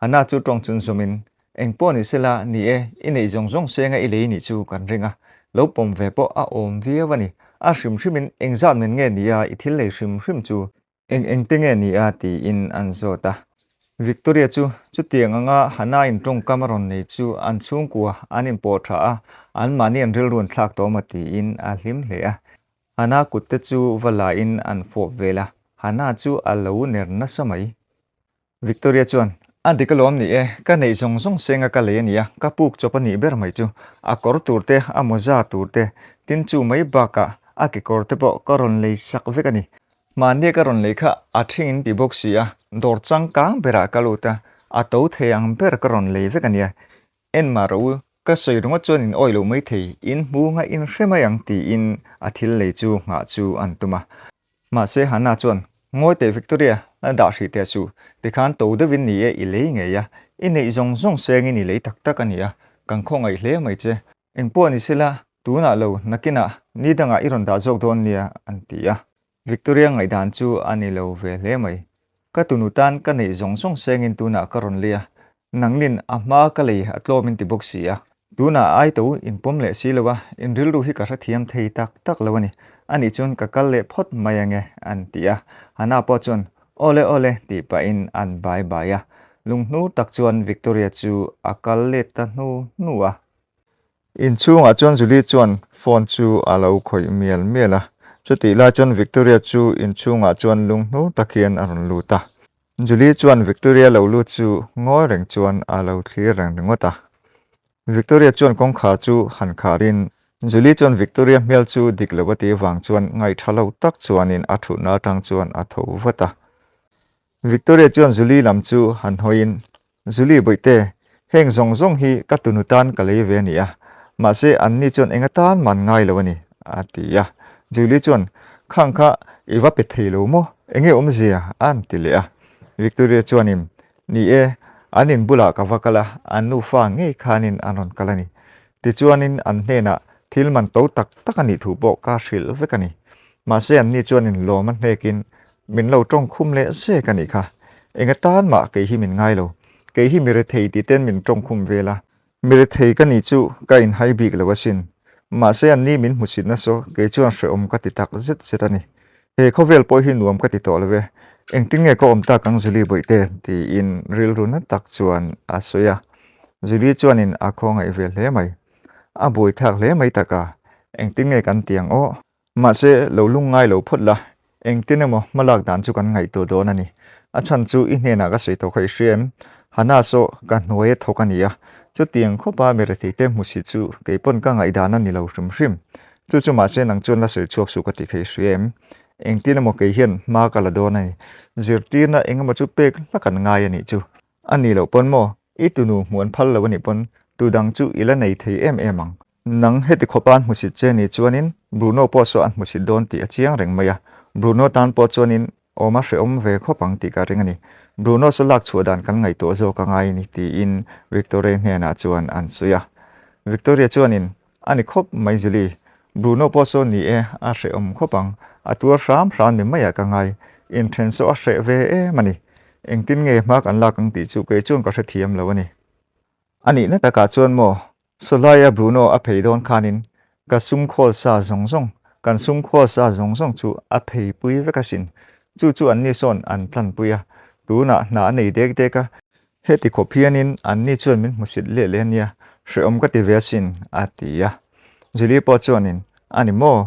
Hannah chu tawng chun zawmin, Eng pawh ni sela, ni e, i neih zawng zawng senga i lei nih chu kan ring a, lo pawm ve pawh a awm viau a ni. A hrim hrimin engzat men nge ni a i thil lei hrim hrim chu? Eng eng te nge ni a? tiin an zawt a. Victoria chu chutiang anga Hannah-in tawngkam a rawn nei chu an chhungkua an inpawh tha a, anmahni an rilru an thlak tawh maw tiin a hlim hle a. Hannah kut te chu va la in an fawp vel a, Hannah chu a lo ner nasa mai. Victoria chuan, A dik alawm ni e, ka neih zawng zawng senga ka lei a nia, ka puk chawp a nih ber mai chu. A kawr tur te, a mawza tur te, tin chu mai bakah a kekawr te pawh ka rawn lei sak vek a ni. Mahnia ka rawn lei kha a thing in ti bawk si a, dawr changkang berah ka lut a, a to thei ang ber ka rawn lei vek a nia. En mah rawh u, ka sawi ringawt chuan in awih loh mai thei, in hmu nga in hre mai ang tiin a thil lei chu nghah chu an tum a. Mahse Hannah chuan, Ngawi teh Victoria, a dah hrih teh suh, tikhan to deuhin ni e i lei ngei a, i neih zawng zawng sengin i lei tak tak a ni a, kan khawngaih hle mai che. Engpawh ni sela, tunah lo, nakinah, ni dangah i rawn dah zawk dawn nia, an ti a. Victoria ngaihdan chu a ni lo ve hle mai. Ka tunu tan ka neih zawng zawng sengin tunah ka rawn lei a, nangnin a hma ka lei a tlawm in ti bawk si a. Tunah ai to in pawm leh si lo a, in rilru hi ka hrethiam thei tak tak lo a ni. Anih chuan ka kal leh phawt mai ange, an ti a. Hannah pawh chuan, Awle awle, tih pahin an bai bai a. Lunghnur tak chuan Victoria chu a kal let ta hnu hnu a. Inchhungah chuan Julie chuan phone chu a lo khawih mial mial a, chutih lai chuan Victoria chu inchhungah chuan lunghnur tak hian a rawn lut a. Julie chuan Victoria lo lut chu ngawi reng chuan a lo thlir reng ringawt a. Victoria chuan kawngkhar chu han kharin Julie chuan Victoria hmel chu dik lo a tih vang chuan ngaihtha lo tak chuanin a thutna atang chuan a tho vat a. Victoria chuan Julie lam chu han hawiin, Julie bawihte, heng zawng zawng hi ka tunu tan ka lei ve a ni a, mahse anni chuan eng atan man ngai lo a ni, a ti a. Julie chuan, Khang kha i va pe thei lo maw? Enge awmzia? a'n ti leh a. Victoria chuanin, Ni e, an in bulah ka va kal a, an nufa ngei khanin an rawn kal a ni. Tichuanin an hnenah thil man to tak tak a nih thu pawh ka hrilh vek a ni. Mahse anni chuanin lawm a hnekin min lo tawng khum leh zek a nih kha. Enga tan mah kei hi min ngai lo. Kei hi mi rethei ti ten min tawng khum vel a. Mi rethei ka nih chu ka inhai bik lo asin. Mahse anni min hmusit nasa kei chuan hrehawm ka ti tak zet zet a ni. He khawvel pawh hi nuam ka ti tawh lo e. Engtin nge ka awm tak ang Julie Bawihte? tiin rilru na tak chuan a sawi a. Julie chuanin a khawngaih ve hle mai. A buaithlak hle mai tak a. Engtin nge kan ti ang aw? Mahse, lo lung ngai lo phawt la, engtin emaw hmalak dan chu kan ngaihtuah dawn a ni. A chhan chu i hnenah ka sawi tawh kha i hria em? Hannah saw ka hnuaia thawk a ni a, chutiang khawpa mi retheite hmusi chu kei pawn ka ngaihdan a ni lo hrim hrim. Chu chu mahse nang chuan la sawi chhuak suh ka tih kha i hria em? Engtin emaw kei hian hma ka la dawn a ni. Zirtirna eng emaw chu pek hlak an ngai a nih chu. A nih loh pawn maw, i tunu hmuh an phal lo a nih pawn tu dang chu i la nei thei em em ang. Nang heti khawpa an hmusit che ni chuanin Bruno pawh saw an hmusit dawn tih a chiang reng mai a, Bruno tan pawh chuanin awm a hrehawm ve khawp ang tih ka ring a ni. Bruno saw lak chhuah dan kan ngaihtuah zawk a ngai ni tiin Victoria hnenah chuan an sawi a. Victoria chuanin, A ni khawp mai Julie, Bruno pawh saw ni e, a hrehawm khawp ang, a tuar hram hram ni maiah ka ngai, inthen saw a hreh ve em a ni. Engtin nge hma kan lak ang tih chu kei chuan ka hrethiam lo a ni. A nihna takah chuan maw, Sawlaia Bruno a phei dawn khanin ka sum khawl sa zawng zawng, kan sum khawl sa zawng zawng chu a phei pui vek asin. Chu chu anni sawn an tlanpui a, tunah hna a nei dek dek a, heti khawp hianin anni chuan min hmusit leh leh ania, hrehawm ka ti ve asin, a ti a. Julie pawh chuanin, A ni maw?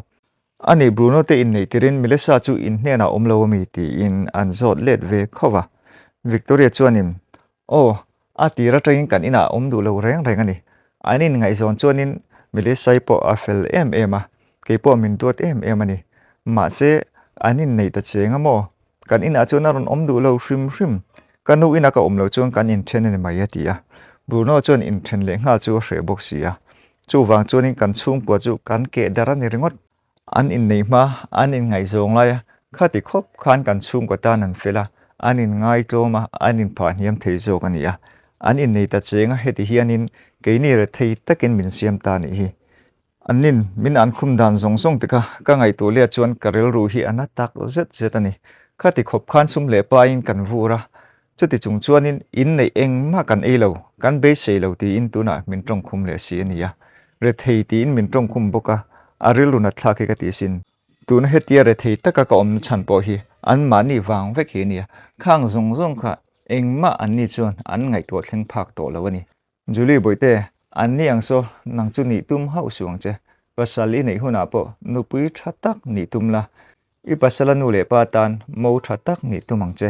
A nih Bruno te inneih tirin Melissa chu in hnenah awm lo ami? tiin an zawt let ve khauh a. Victoria chuanin, Aw, a tir atangin kan inah awm duh lo reng reng a ni. An inngaihzawn chuanin Melissa-i pawh a fel em em a, kei pawh min duat em em a ni. Mahse, an inneih ta cheng a maw? Kan inah chuan a rawn awm duh lo hrim hrim. Ka nu ina ka awm loh chuan kan inthen a ni mai a ti a. Bruno chuan inthen leh nghal chu a hreh bawk si a. Chuvang chuanin kan chhungkua chu kan keh darh a ni ringawt. An inneih hma, an inngaihzawng lai a, khati khawp khan kan chhungkua tan an fel a, an inngai tlawm a, an inphah hniam thei zawk a ni a. An innei ta cheng a, heti hianin keini rethei takin min siam ta a nih hi. Annin min an khum dan zawng zawng te kha ka ngaihtuah leh chuan ka rilru hi a na tak zet zet a ni. Khati khawp khan sum leh pain kan vur a, chuti chung chuanin inneih engmah kan ei lo, kan beisei lo tiin tunah min tawngkhum leh si a ni a. Rethei tiin min tawngkhum bawk a, a rilru nat thlak hi ka ti sin. Tuna hetia rethei taka ka awmna chhan pawh hi anmahni vang vek hi a ni a, khang zawng zawng kha engmah anni chuan an ngaihtuah thleng phak tawh lo a ni. Julie Bawihte, an ni ang saw, nang chu nih tum hauh suh ang che. Pasal i neih hunah pawh nupui tha tak nih tum la, i pasala nu leh pa tan mo tha tak nih tum ang che.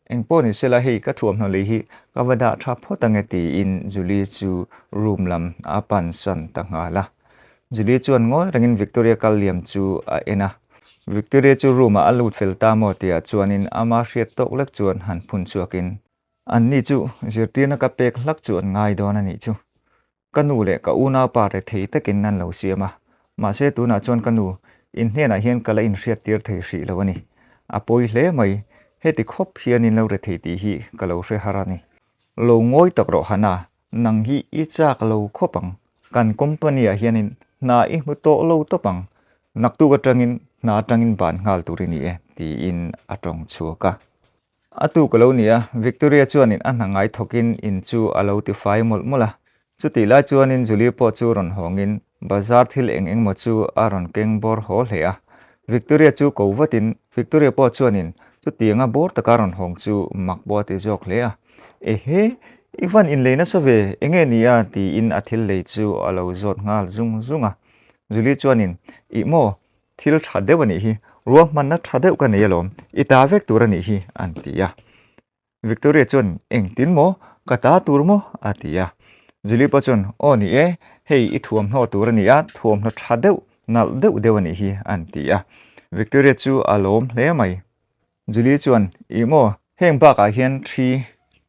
Engpawh ni sela hei ka thuamhnaw lei hi ka va dah tha phawt ange tiin Julie chu room lam a pansan ta nghal a. Julie chuan ngawi rengin Victoria kal liam chu a en a. Victoria chu room ah a lut fel ta maw tihah chuanin ama hriat tawk lek chuan han phun chhuakin Anni chu zirtirna ka pek hlak chu an ngai dawn a nih chu. Ka nu leh ka unaupa rethei takin an lo siam a, mahse tunah chuan ka nu in hnenah hian ka la inhriattir thei hrih lo a ni. A pawi hle mai, heti khawp hian in lo rethei tih hi ka lo hre har a ni. Lo ngawi tak rawh Hana, nang hi i chak lo khawp ang. Kan company ah hianin hna i hmu tawh lo tawp ang, naktuk atangin hna atangin ban nghal tur i ni e, tiin a tawng chhuak a. A tuk a lo ni a, Victoria chuanin a hna ngai thawkin in chu a lo tifai mawlh mawlh a. Chutih lai chuanin Julie pawh chu rawn hawngin bazar thil eng eng maw chu a rawn keng bawr haw hle a. Victoria chu ko vatin Victoria pawh chuanin chutianga bawr taka rawn hawng chu mak pawh a ti zawk hle a. Ehe, i van inlei nasa ve, enge ni a? tiin a thil lei chu a lo zawt nghal zung zung a. Julie chuanin, Ih maw, Thil tha deuh a nih hi, ruahmanna tha deuh ka nei alawm, i ta vek tur a nih hi, an ti a. Victoria chuan, Engtin maw? Ka ta tur maw? a ti a. Julie pawh chuan, Aw ni e, hei i thuamhnaw tur a ni a, thuamhnaw tha deuh, nalh deuh deuh a nih hi, an ti a. Victoria chu a lawm hle mai. Julie chuan, Ih maw, heng bakah hian thi,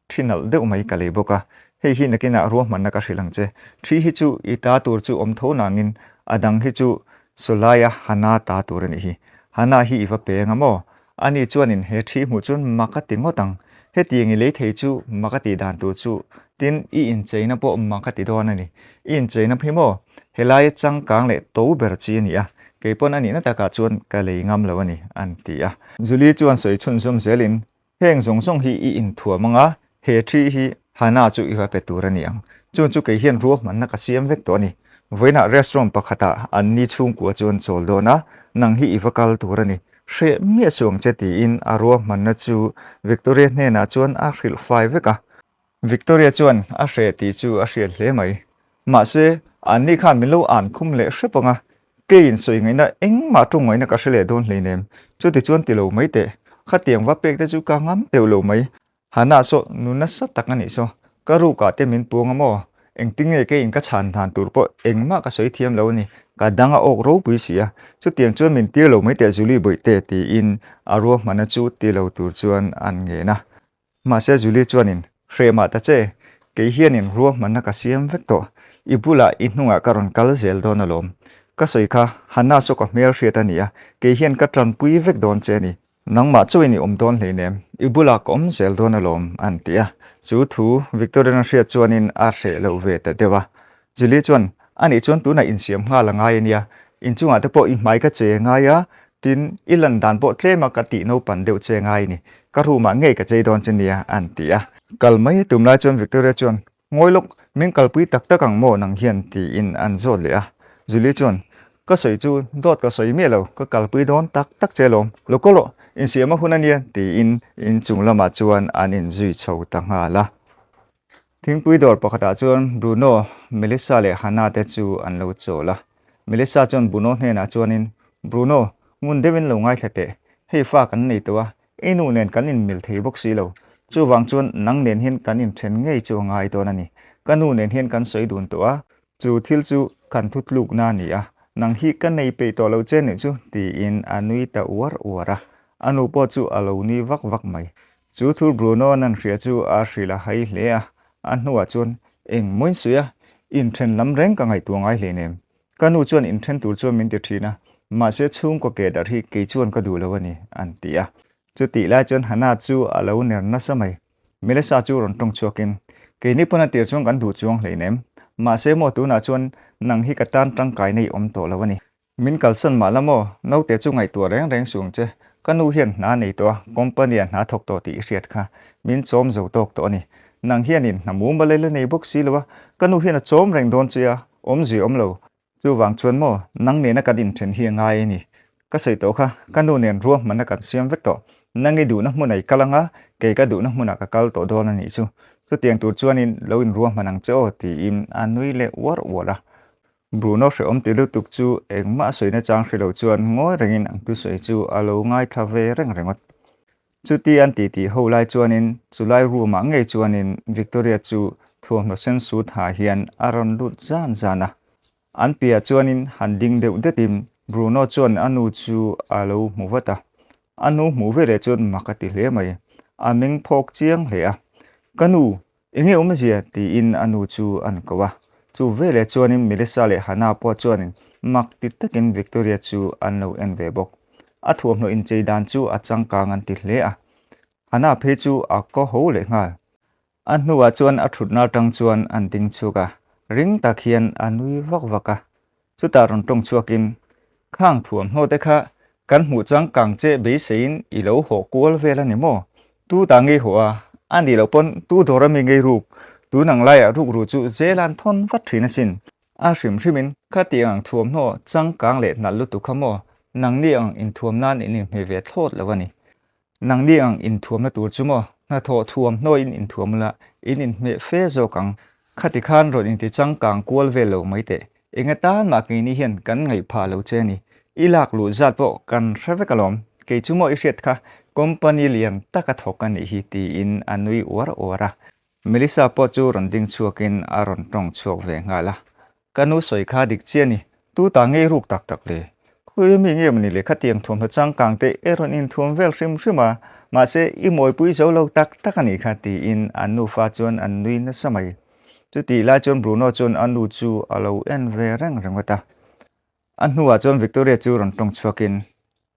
thi nalh deuh mai ka lei bawk a, hei hi nakinah ruahmanna ka hrilh ang che. Thi hi chu i ta tur chu awm tho nangin a dang hi chu Sawlaia Hana ta tur a nih hi. Hana hi i va peng a maw? Ani chuanin he thi hmuh chuan mak a ti ngawt ang. Hetiang i lei thei chu mak a tih dan tur chu tin i incheina pawh mak a ti dawn a ni. I incheina hi maw? Helaia changkang leh to ber chi a ni a, kei pawn a nihna takah chuan ka lei ngam lo a ni, an ti a. Julie chuan sawi chhunzawm zelin, Heng zawng zawng hi i inthuam ang a, he thi hi Hannah chu i va pe tur a ni ang. Chung chu kei hian ruahmanna ka siam vek tawh a ni. Vawiinah restaurant pakhatah an ni chhungkua chu an chawl dawn a, nang hi i va kal tur a ni. Hreh miah suh ang che tiin a ruahmanna chu Victoria hnenah chuan a hrilh fai vek a. Victoria chuan a hreh tih chu a hriat hle mai. Mahse, anni khan min lo an khum leh hrep ang a, keiin sawi ngaihna engmah tawng ngaihna ka hre leh dawn hleinem. Chuti chuan ti lo mai teh. Khatiang va pek te chu ka ngam teuh lo mai. Hannah saw nu nasa tak a nih saw. Ka rukah te min puang a maw? Engtin nge keiin ka chhan dan tur pawh engmah ka sawi thiam lo a ni. Ka dang a awk ropui si a. Chutiang chuan min tir lo mai teh Julie Bawihte tiin a ruahmanna chu ti lo tur chuan an ngen a. Mahse Julie chuanin, Hreh mah ta che, kei hianin ruahmanna ka siam vek tawh. I bulah i hnungah ka rawn kal zel dawn alawm. Ka sawi kha Hannah saw ka hmelhriat a ni a, kei hian ka tanpui vek dawn che a ni. Nangmah chauhin i awm dawn hleinem, i bulah ka awm zel dawn alawm, an ti a. Chu thu Victorian a hriat chuanin a hreh loh ve ta deuh a. Julie chuan, Anih chuan tunah insiam nghal a ngai a nia, inchungah te pawh i hmai ka che ngai a, tin, i lan dan pawh tlema ka tih naupan deuh che ngai a ni, ka room ah ngei ka chei dawn che nia, an ti a. Kal mai tum lai chuan Victoria chuan, Ngawi lawk, min kalpui tak tak ang maw nang hian? tiin an zawt leh a. Julie chuan, Ka sawi chu dawt ka sawi miah lo, ka kalpui dawn tak tak che alawm. Lo kaw rawh, insiam a hun a nia, tiin inchung lamah chuan an inzui chho ta nghal a. Thingpui dawr pakhatah chuan Bruno, Melissa leh Hannah te chu an lo chawl a. Melissa chuan Bruno hnenah chuanin, Bruno, ngun deuhin lo ngaithla teh. Hei fa kan nei tawh a, I nu nen kan inmil thei bawk si lo. Chuvang chuan nang nen hian kan inthen ngei chu a ngai dawn a ni. Ka nu nen hian kan sawi dun tawh a, chu thil chu kan thutlukna a ni a, nang hi ka nei peih tawh lo che nih chu tiin a nui ta uar uar a. A nu pawh chu a lo nui vak vak mai. Chu thu Bruno nan hria chu a hrilh a hai hle a, a hnuah chuan eng mawiin sawi a, inthen lam reng ka ngaihtuah ngai hleinem. Ka nu chuan inthen tur chuan min ti thin a, mahse chhungkaw ke darh hi kei chuan ka duh lo a ni, an ti a. Chutih lai chuan Hannah chu a lo ner nasa mai. Melissa chu rawn tawng chhuakin, Keini pawn a tir chuan kan duh chuang hleinem. Mahse maw tunah chuan nang hi ka tan tangkai nei awm tawh lo a ni. Min kalsan mah la maw? Naute chu ngaihtuah reng reng suh ang che. Ka nu hian hna nei tawh a, company ah hna thawk tawh tih i hriat kha. Min chawm zo tawk tawh a ni. Nang hianin hna mumal la nei bawk si lo a, ka nu hian a chawm reng dawn che a, awmzia awm lo. Chuvang chuan maw, nang nena kan inthen hi a ngai a ni. Ka sawi tawh kha, ka nu nen ruahmanna kan siam vek tawh. Nang i duhna hmunah i kal ang a, kei ka duhna hmunah ka kal tawh dawn a nih chu. Chutiang tur chuanin lo inruahman ang che aw, tiin a nui leh uar uar a. Bruno hrehawm ti lutuk chu engmah sawi nachang hre lo chuan ngawi rengin ang thusawi chu a lo ngaithla ve reng ringawt. Chuti an titi ho lai chuanin chulai room ah ngei chuanin Victoria chu thuamhnaw sen sut ha hian a rawn lut zan zan a. An piah chuanin han ding deuh detin Bruno chuan a nu chu a lo hmu vat a. A nu hmuh veleh chuan mak a ti hle mai. A meng phawk chiang hle a. Ka nu, Enge awmzia? tiin a nu chu an ko a. Chu veleh chuanin Melissa leh Hannah pawh chuanin mak ti takin Victoria chu an lo en ve bawk. A thuamhnaw inchei dan chu a changkang an ti hle a. Hannah phei chu a ko ho leh nghal. A hnuah chuan a thutna atang chuan an ding chhuk a, ring tak hian a nui vak vak a. Chutah rawn tawng chhuakin, Khang thuamhnaw te kha kan hmuh changkang che beiseiin i lo hawh kual vel a ni maw? Tu ta ngei hawh a, a nih loh pawn tu dawr ami ngei ruk, tun ang laiah ruk ru chu zel an thawn vat thin asin. A hrim hrimin khatiang ang thuamhnaw changkang leh nalh lutuk kha maw nangni ang inthuam nan in inhmeh ve thlawt lo a ni. Nangni ang inthuamna tur chu maw? Hnathawh thuamhnawiin inthuam ula, in inhmeh fe zawk ang. Khati khan rawn inti changkang kual vel lo mai teh. Eng atan mah keini hian kan ngaih phah lo che a ni. I lak luh zat pawh kan hre vek alawm. Kei chu maw i hriat kha company lian taka thawk a nih hi tiin a nui uar uar a. Melissa pawh chu rawn ding chhuakin a rawn tawng chhuak ve nghal a. Ka nu sawi kha dik chiah ni, tu ta ngei ruk tak tak le? Khawi mi nge mawni le khatiang thuamhnaw changkang te e rawn inthuam vel hrim hrim a, mahse i mawipui zo lo tak tak a nih kha tiin an nufa chuan an nui nasa mai. Chutih lai chuan Bruno chuan a nu chu a lo en ve reng ringawt a. A hnuah chuan Victoria chu rawn tawng chhuakin,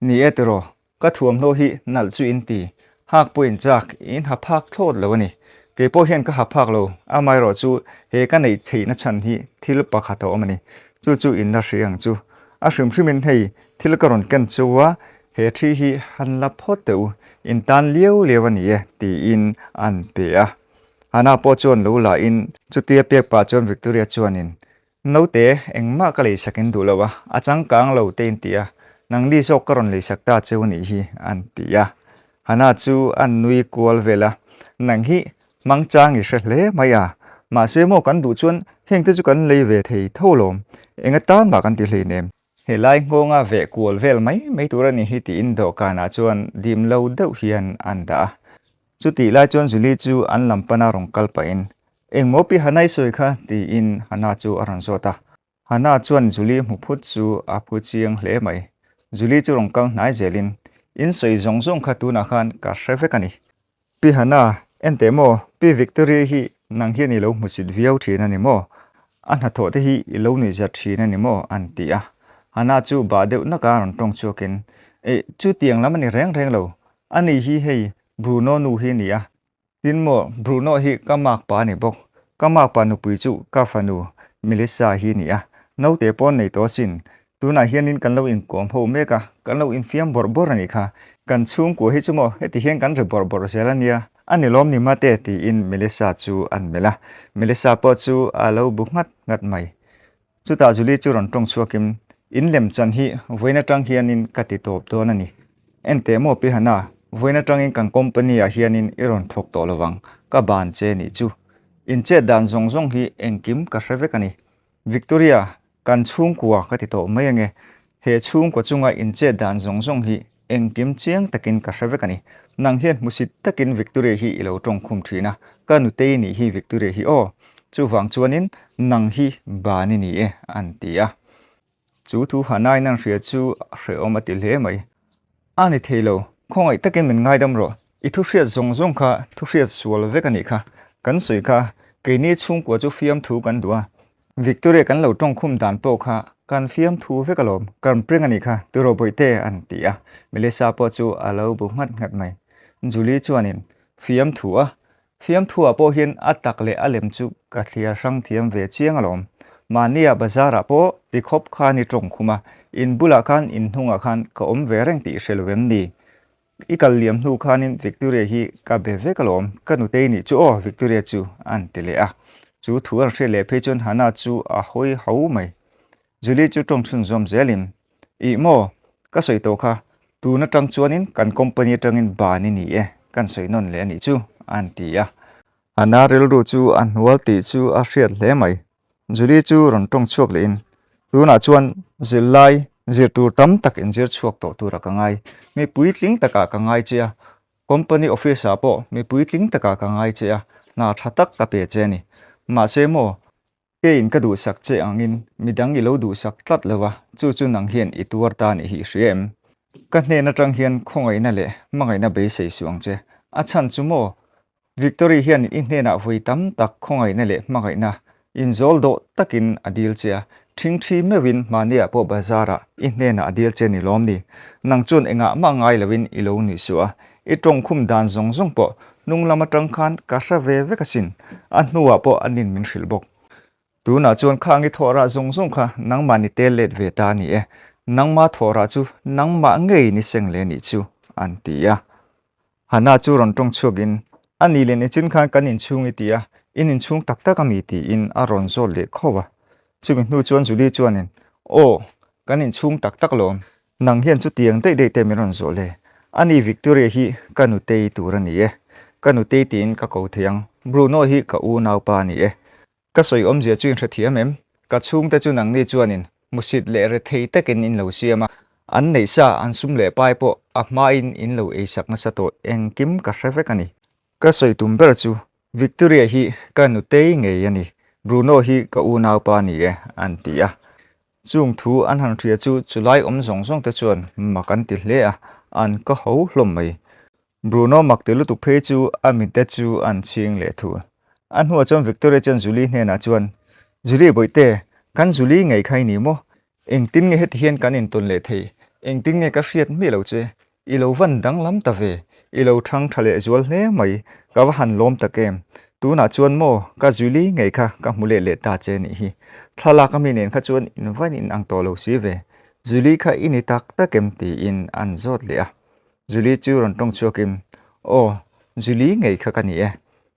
Ni e tiraw, ka thuamhnaw hi nalh chu in ti, hak pawh in chak, in ha phak thlawt lo a ni. Kei pawh hian ka ha phak lo, amaherawh chu he ka neih theihna chhan hi thil pakhat a awm a ni. Chu chu in la hria ang chu. A hrim hrimin hei thil ka rawn ken chu a, he thi hi han la phawt teh u, in tan liau liau a ni e, tiin an pe a. Hannah pawh chuan lo la in, chutia pek pah chuan Victoria chuanin, Naute, engmah ka leisak in duh lo a, a changkang lo te in ti a, nangni zawk ka rawn leisak ta cheu nih hi, an ti a. Hannah chu a nui kual vel a, Nang hi hmang chang i hre hle mai a, mahse maw kan duh chuan heng te chu kan lei ve thei tho lawm, eng atan mah kan ti hleinem. Helai nghawnga veh kual vel mai mai tur a nih hi tiin dawhkanah chuan dim lo deuh hian an dah a. Chutih lai chuan Julie chu an lam pana rawn kal pahin, Engmaw pi Hannah i sawi kha? tiin Hannah chu a rawn zawt a. Hannah chuan Julie hmu phut chu a phu chiang hle mai. Julie chu rawn kal hnai zelin, In sawi zawng zawng kha tunah khan ka hre vek a ni. Pi Hannah, enteh maw, Pi Victoria hi nang hian i lo hmusit viau thin a ni maw? A hnathawh te hi i lo nuihzat thin a ni maw? an ti a. Hannah chu bah deuh naka rawn tawng chhuakin, Eh, chu tiang lam a ni reng reng lo. Ani hi hei Bruno nu hi a ni a, Tin maw, Bruno hi ka makpa a ni bawk. Ka makpa nupui chu ka fanu Melissa hi a ni a, naute pawh an nei tawh asin. Tunah hianin kan lo inkawm ho mek a, kan lo infiam bawrh bawrh a nih kha. Kan chhungkua hi chu maw, heti hian kan ri bawrh bawrh zel a nia. A ni lawm ni mate, tiin Melissa chu an melh a. Melissa pawh chu a lo bu nghat nghat mai. Chutah Julie chu rawn tawng chhuakin, In lem chan hi vawiin atang hianin ka ti tawp dawn a ni. Enteh maw Pi Hana, vawiin atangin kan company ah hianin i rawn thawk tawh lovang, ka ban che nih chu. In chet dan zawng zawng hi engkim ka hre vek a ni. Victoria, kan chhungkua ka ti tawh mai ange. He chhungkua chunga in chet dan zawng zawng hi Engkim chiang takin ka hre vek a ni. Nang hian hmusit takin Victoria hi i lo tawng khum thin a, ka nutei nih hi Victoria hi aw. Chuvang chuanin nang hi ban i ni e, an ti a. Chu thu Hanain an hria chu hrehawm a ti hle mai. A ni thei lo, khawngaih takin min ngaidam rawh. I thu hriat zawng zawng kha thu hriat sual vek a nih kha. Kan sawi kha, keini chhungkua chu fiamthu kan duh a, Victoria kan lo tawngkhum dan pawh kha kan fiamthu vek alawm, kan pring a nih kha, tiraw bawihte an ti a, Melissa pawh chu a lo bu nghat nghat mai. Julie chuanin, Fiamthu a? Fiamthu ah pawh hian a tak leh a lem chu ka thliar hrang thiam ve chiang alawm. Mahnia bazar ah pawh ti khawp khan i tawngkhum a, in bulah khan in hnungah khan ka awm ve reng tih hre lo em ni? I kal liam hnu khanin Victoria hi ka be vek alawm, ka nutei nih chu aw Victoria chu an ti leh a. Chu thu an hriat leh phei chuan Hannah chu a hawi ho mai. Julie chu tawng chhunzawm zelin, Ih maw, ka sawi tawh kha, tun atang chuanin kan company atangin ban i ni e, kan sawi nawn leh a nih chu, an ti a. Hannah rilru chu a hnual tih chu a hriat hle mai. Julie chu rawn tawng chhuak lehin, Tunah chuan zirlai zir tur tam tak inzir chhuak tawh turah ka ngai. Mi puitling takah ka ngai che a, company office ah pawh mi puitling takah ka ngai che a, hna tha tak ka pe che a ni. Mahse maw, keiin ka duhsak che angin midang i lo duhsak tlat lo a, chu chu nang hian i tuar ta nih hi i hria em? Ka hnen atang hian khawngaihna leh hmangaihna beisei suh ang che. A chhan chu maw, Victory hian i hnenah vawi tam tak khawngaihna leh hmangaihna inzawl dawh takin a dil che a, ṭhingṭhi meuhin mahniah pawh bazarah i hnenah a dil che ni lawm ni? Nang chuan engah mah ngai loin i lo nuih suh a, i ṭawngkhum dan zawng zawng pawh hnung lam aṭang khan ka hre ve vek asin, a hnuah pawh a nin min hrilh bawk. Tunah chuan khang i thawhrah zawng zawng kha nangmah ni tel let ve ta a ni e, nangma thawhrah chu nangmah ngei ni seng le nih chu, an ti a. Hannah chu rawn tawng chhuakin, A nih leh nichin khan kan inchhung i ti a, in inchhung tak tak a mi? tiin a rawn zawt leh khauh a. Chumi hnu chuan Julie chuanin, Aw, kan inchhung tak tak lawm. Nang hian chutiang daih daih te min rawn zawh le. A ni Victoria hi ka nutei tur a ni e. Ka nutei tiin ka ko thei ang. Bruno hi ka unaupa a ni e. Ka sawi awmzia chu in hrethiam em? Ka chhungte chu nangni chuanin hmusit leh rethei takin in lo siam a, an neih sa an sum leh pai pawh a hmain in lo eisak nasa tawh engkim ka hre vek a ni. Ka sawi tum ber chu Victoria hi ka nutei ngei a ni, Bruno hi ka unaupa a ni e, an ti a. Chung thu an han hria chu chulai awm zawng zawng te chuan mak an ti hle a, an ka ho hlawm mai. Bruno mak ti lutuk phei chu a mitte chu an chhing leh thul. A hnuah chuan Victoria chuan Julie hnenah chuan, Julie bawihte, kan Julie ngei kha i ni maw? Engtin nge heti hian kan intawn leh thei? Engtin nge ka hriat miah lo che? I lo van danglam ta ve, i lo thang tha leh zual hle mai, ka va han lawm tak em? Tunah chuan maw, ka Julie ngei kha ka hmu leh leh ta che nih hi. Thlalak a mi nen kha chuan in vain in ang tawh lo si ve. Julie kha i ni tak tak em? tiin an zawt leh a. Julie chu rawn tawng chhuakin, Aw, Julie ngei kha ka ni e.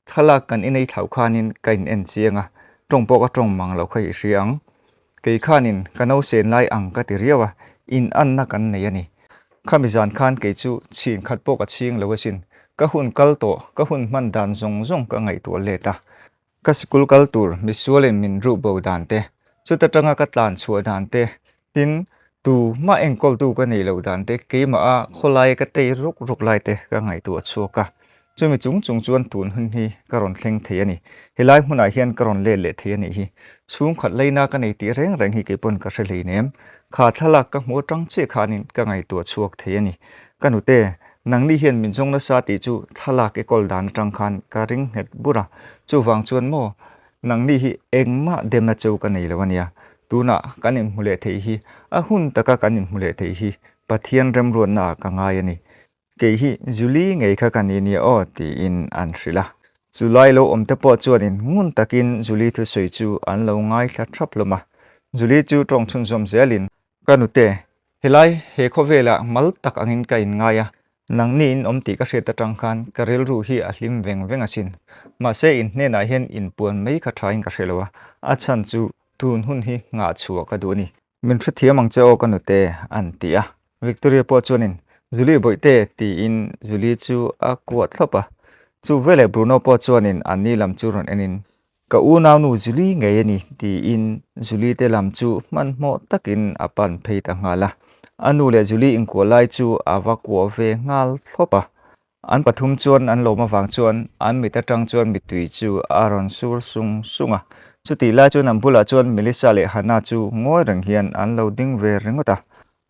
Thlalak kan inei thlauh khanin ka in en chiang a, tawng pawh ka tawng mang lo kha i hria ang. Kei khanin ka no sen lai ang ka ti riau a, in anna kan nei a ni. Khami zan khan kei chu chhin khat pawh ka chhing lo asin. Ka hun kal tawh, ka hun hman dan zawng zawng ka ngaihtuah let a. Ka sikul kal tur misualin min ruh bo dan te, chuta tanga ka tlan chhuah dan te, tin. Tu mah enkawltu ka neih loh dan te, keimah a khawlaia ka tei ruk ruk lai te ka ngaihtuah chhuak a. Chumi chung chung chuan tun hun hi ka rawn thleng thei a ni. Helai hmunah hian ka rawn let leh thei a nih hi. Chhungkhat leina ka nei tih reng reng hi kei pawn ka hre hleinem. Kha thlalak ka hmu atang chiah khanin ka ngaihtuah chhuak thei a ni. Ka nute, nangni hian min zawng nasa tih chu thlalak i kawl dan atang khan ka ring nghet bur a. Chuvang chuan maw, nangni hi engmah demna cheu ka nei lo a nia. Tunah kan inhmu leh thei hi, a hun taka kan inhmu leh thei hi Pathian remruatnaah ka ngai a ni. Kei hi Julie ngei kha ka ni nia aw tiin an hrilh a. Chu lai lo awm te pawh chuanin ngun takin Julie thusawi chu an lo ngaithla thap hlawm a. Julie chu tawng chhunzawm zelin, Ka nute, helai he khawvelah mal tak angin ka inngai a, nangni in awm tih ka hriat atang khan ka rilru hi a hlim veng veng asin. Mahse in hnenah hian inpuan mai kha thain ka hre lo a, a chhan chu tun hun hi nghah chhuah ka duh a ni. Min hrethiam ang che aw ka nute, an ti a. Victoria pawh chuanin, Julie bawihte, tiin Julie chu a kuah thlawp a. Chu veleh Bruno pawh chuanin an ni lam chu rawn enin, Ka unaunu Julie ngei a ni, tiin Julie te lam chu hmanhmawh takin a pan phei ta nghal a. A nu leh Julie inkuah lai chu a va kuah ve nghal thlawp a. An pathum chuan an lawm avang chuan an mit atang chuan mittui chu a rawn sur sung sung a. Chutih lai chuan an bulah chuan Melissa leh Hannah chu ngawi reng hian an lo ding ve ringawt a.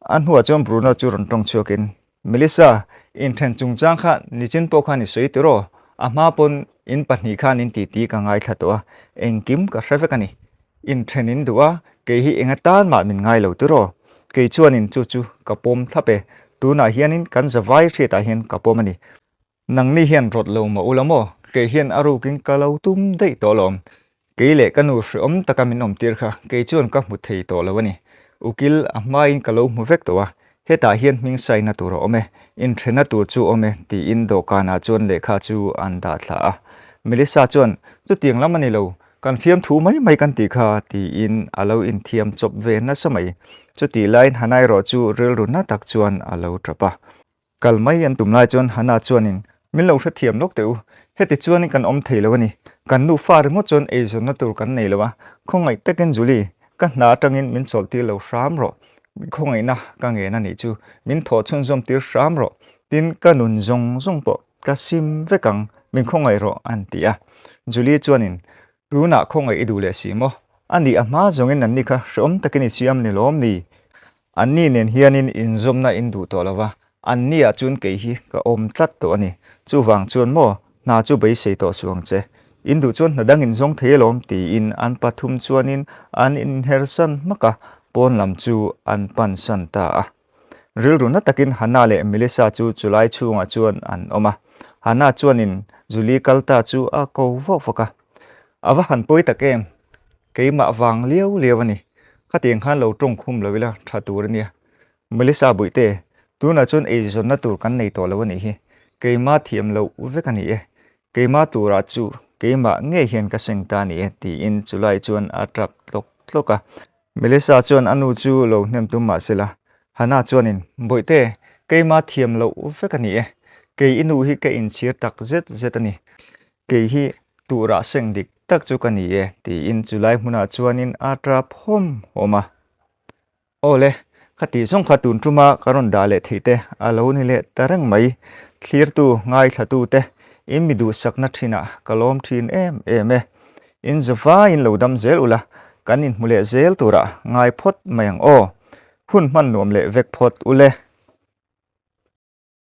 A hnuah chuan Bruno chu rawn tawng chhuakin, Melissa, inthen chungchang kha nichin pawh khan i sawi tiraw? A hma pawn in pahnih khan in titi ka ngaithla tawh a, engkim ka hre vek a ni. Inthen in duh a, kei hi eng atan mah min ngai lo tiraw? Kei chuanin chu chu ka pawm thlap e, tunah hianin kan zavai hriatah hian ka pawm a ni. Nangni hian rawt lo mah ula maw? Kei hian a rukin ka lo tum daih tawh alawm. Kei leh ka nu hreawm taka min awmtir kha kei chuan ka hmu thei tawh lo a ni. Ukil a hmain ka lo hmu vek tawh a, hetah hian hming saina tur a awm e, inthenna tur chu awm e tiin dawhkanah chuan lehkha chu an dah thla a. Melissa chuan, Chutiang lam a ni lo, Kan fiamthu mai mai kan tih kha tiin a lo inthiam chawp ve nasa mai. Chutih laiin Hana erawh chu rilru na tak chuan a lo tap a. Kal mai an tum lai chuan Hana chuanin, Min lo hrethiam lawk teh u, heti chuanin kan awm thei lo a ni. Kan nufa ringawt chuan eizawnna tur kan nei lo a, khawngaih takin Julie, ka hna atangin min chawlhtir lo hram rawh. Khawngaihna ka ngen a nih chu, min thawh chhunzawm tir hram rawh. Tin, ka nun zawng zawng pawh Ka sim vek ang, min khawngaih rawh, an ti a. Julie chuanin, Tunah khawngaih i duh leh si maw? A nih a hma zawngin anni kha hreawm takin i siam ni lawm ni? Anni nen hianin inzawmna in duh tawh lo va, anniah chuan kei hi ka awm tlat tawh a ni. Chuvang chuan maw, hna chu beisei tawh suh ang che. In duh chuan hna dang inzawng thei alawm, tiin an pathum chuanin an inhersan hmak a, pawn lam chu an pansan ta a. Rilru na takin Hannah leh Melissa chu chulai chhungah chuan an awm a. Hannah chuanin Julie kal ta chu a ko vawk vawk a. A va han pawi tak em? Keimah vang liau liau a ni. Khatiang khan lo tawng khum lo ila tha tur a nia. Melissa Buihte, tunah chuan eizawnna tur kan nei tawh lo a nih hi. Keimah thiam loh vek a ni e. Keimah turah chu keimah ngei hian ka seng ta a ni e, tiin chulai chuan a tap tlawk tlawk a. Melissa chuan a nu chu lo hnem tum mah se la, Hannah chuanin, Bawihte, keima thiam loh vek a ni e. Kei i nu hi ka inchhir tak zet zet a ni. Kei hi turah seng dik tak chu ka ni e, tiin chulai hmunah chuanin a tap hawm hawm a. Aw le, ka tih zawng kha tun tuma ka rawn dah leh theih te a lo ni leh ta reng mai. Thlirtu, ngaithlatu te, in mi duhsakna thinah ka lawm thin em em e. In zavaiin lo dam zel ula, kan inhmu leh zel turah ngai phawt mai ang aw. Hun hman nuam leh vek phawt ule.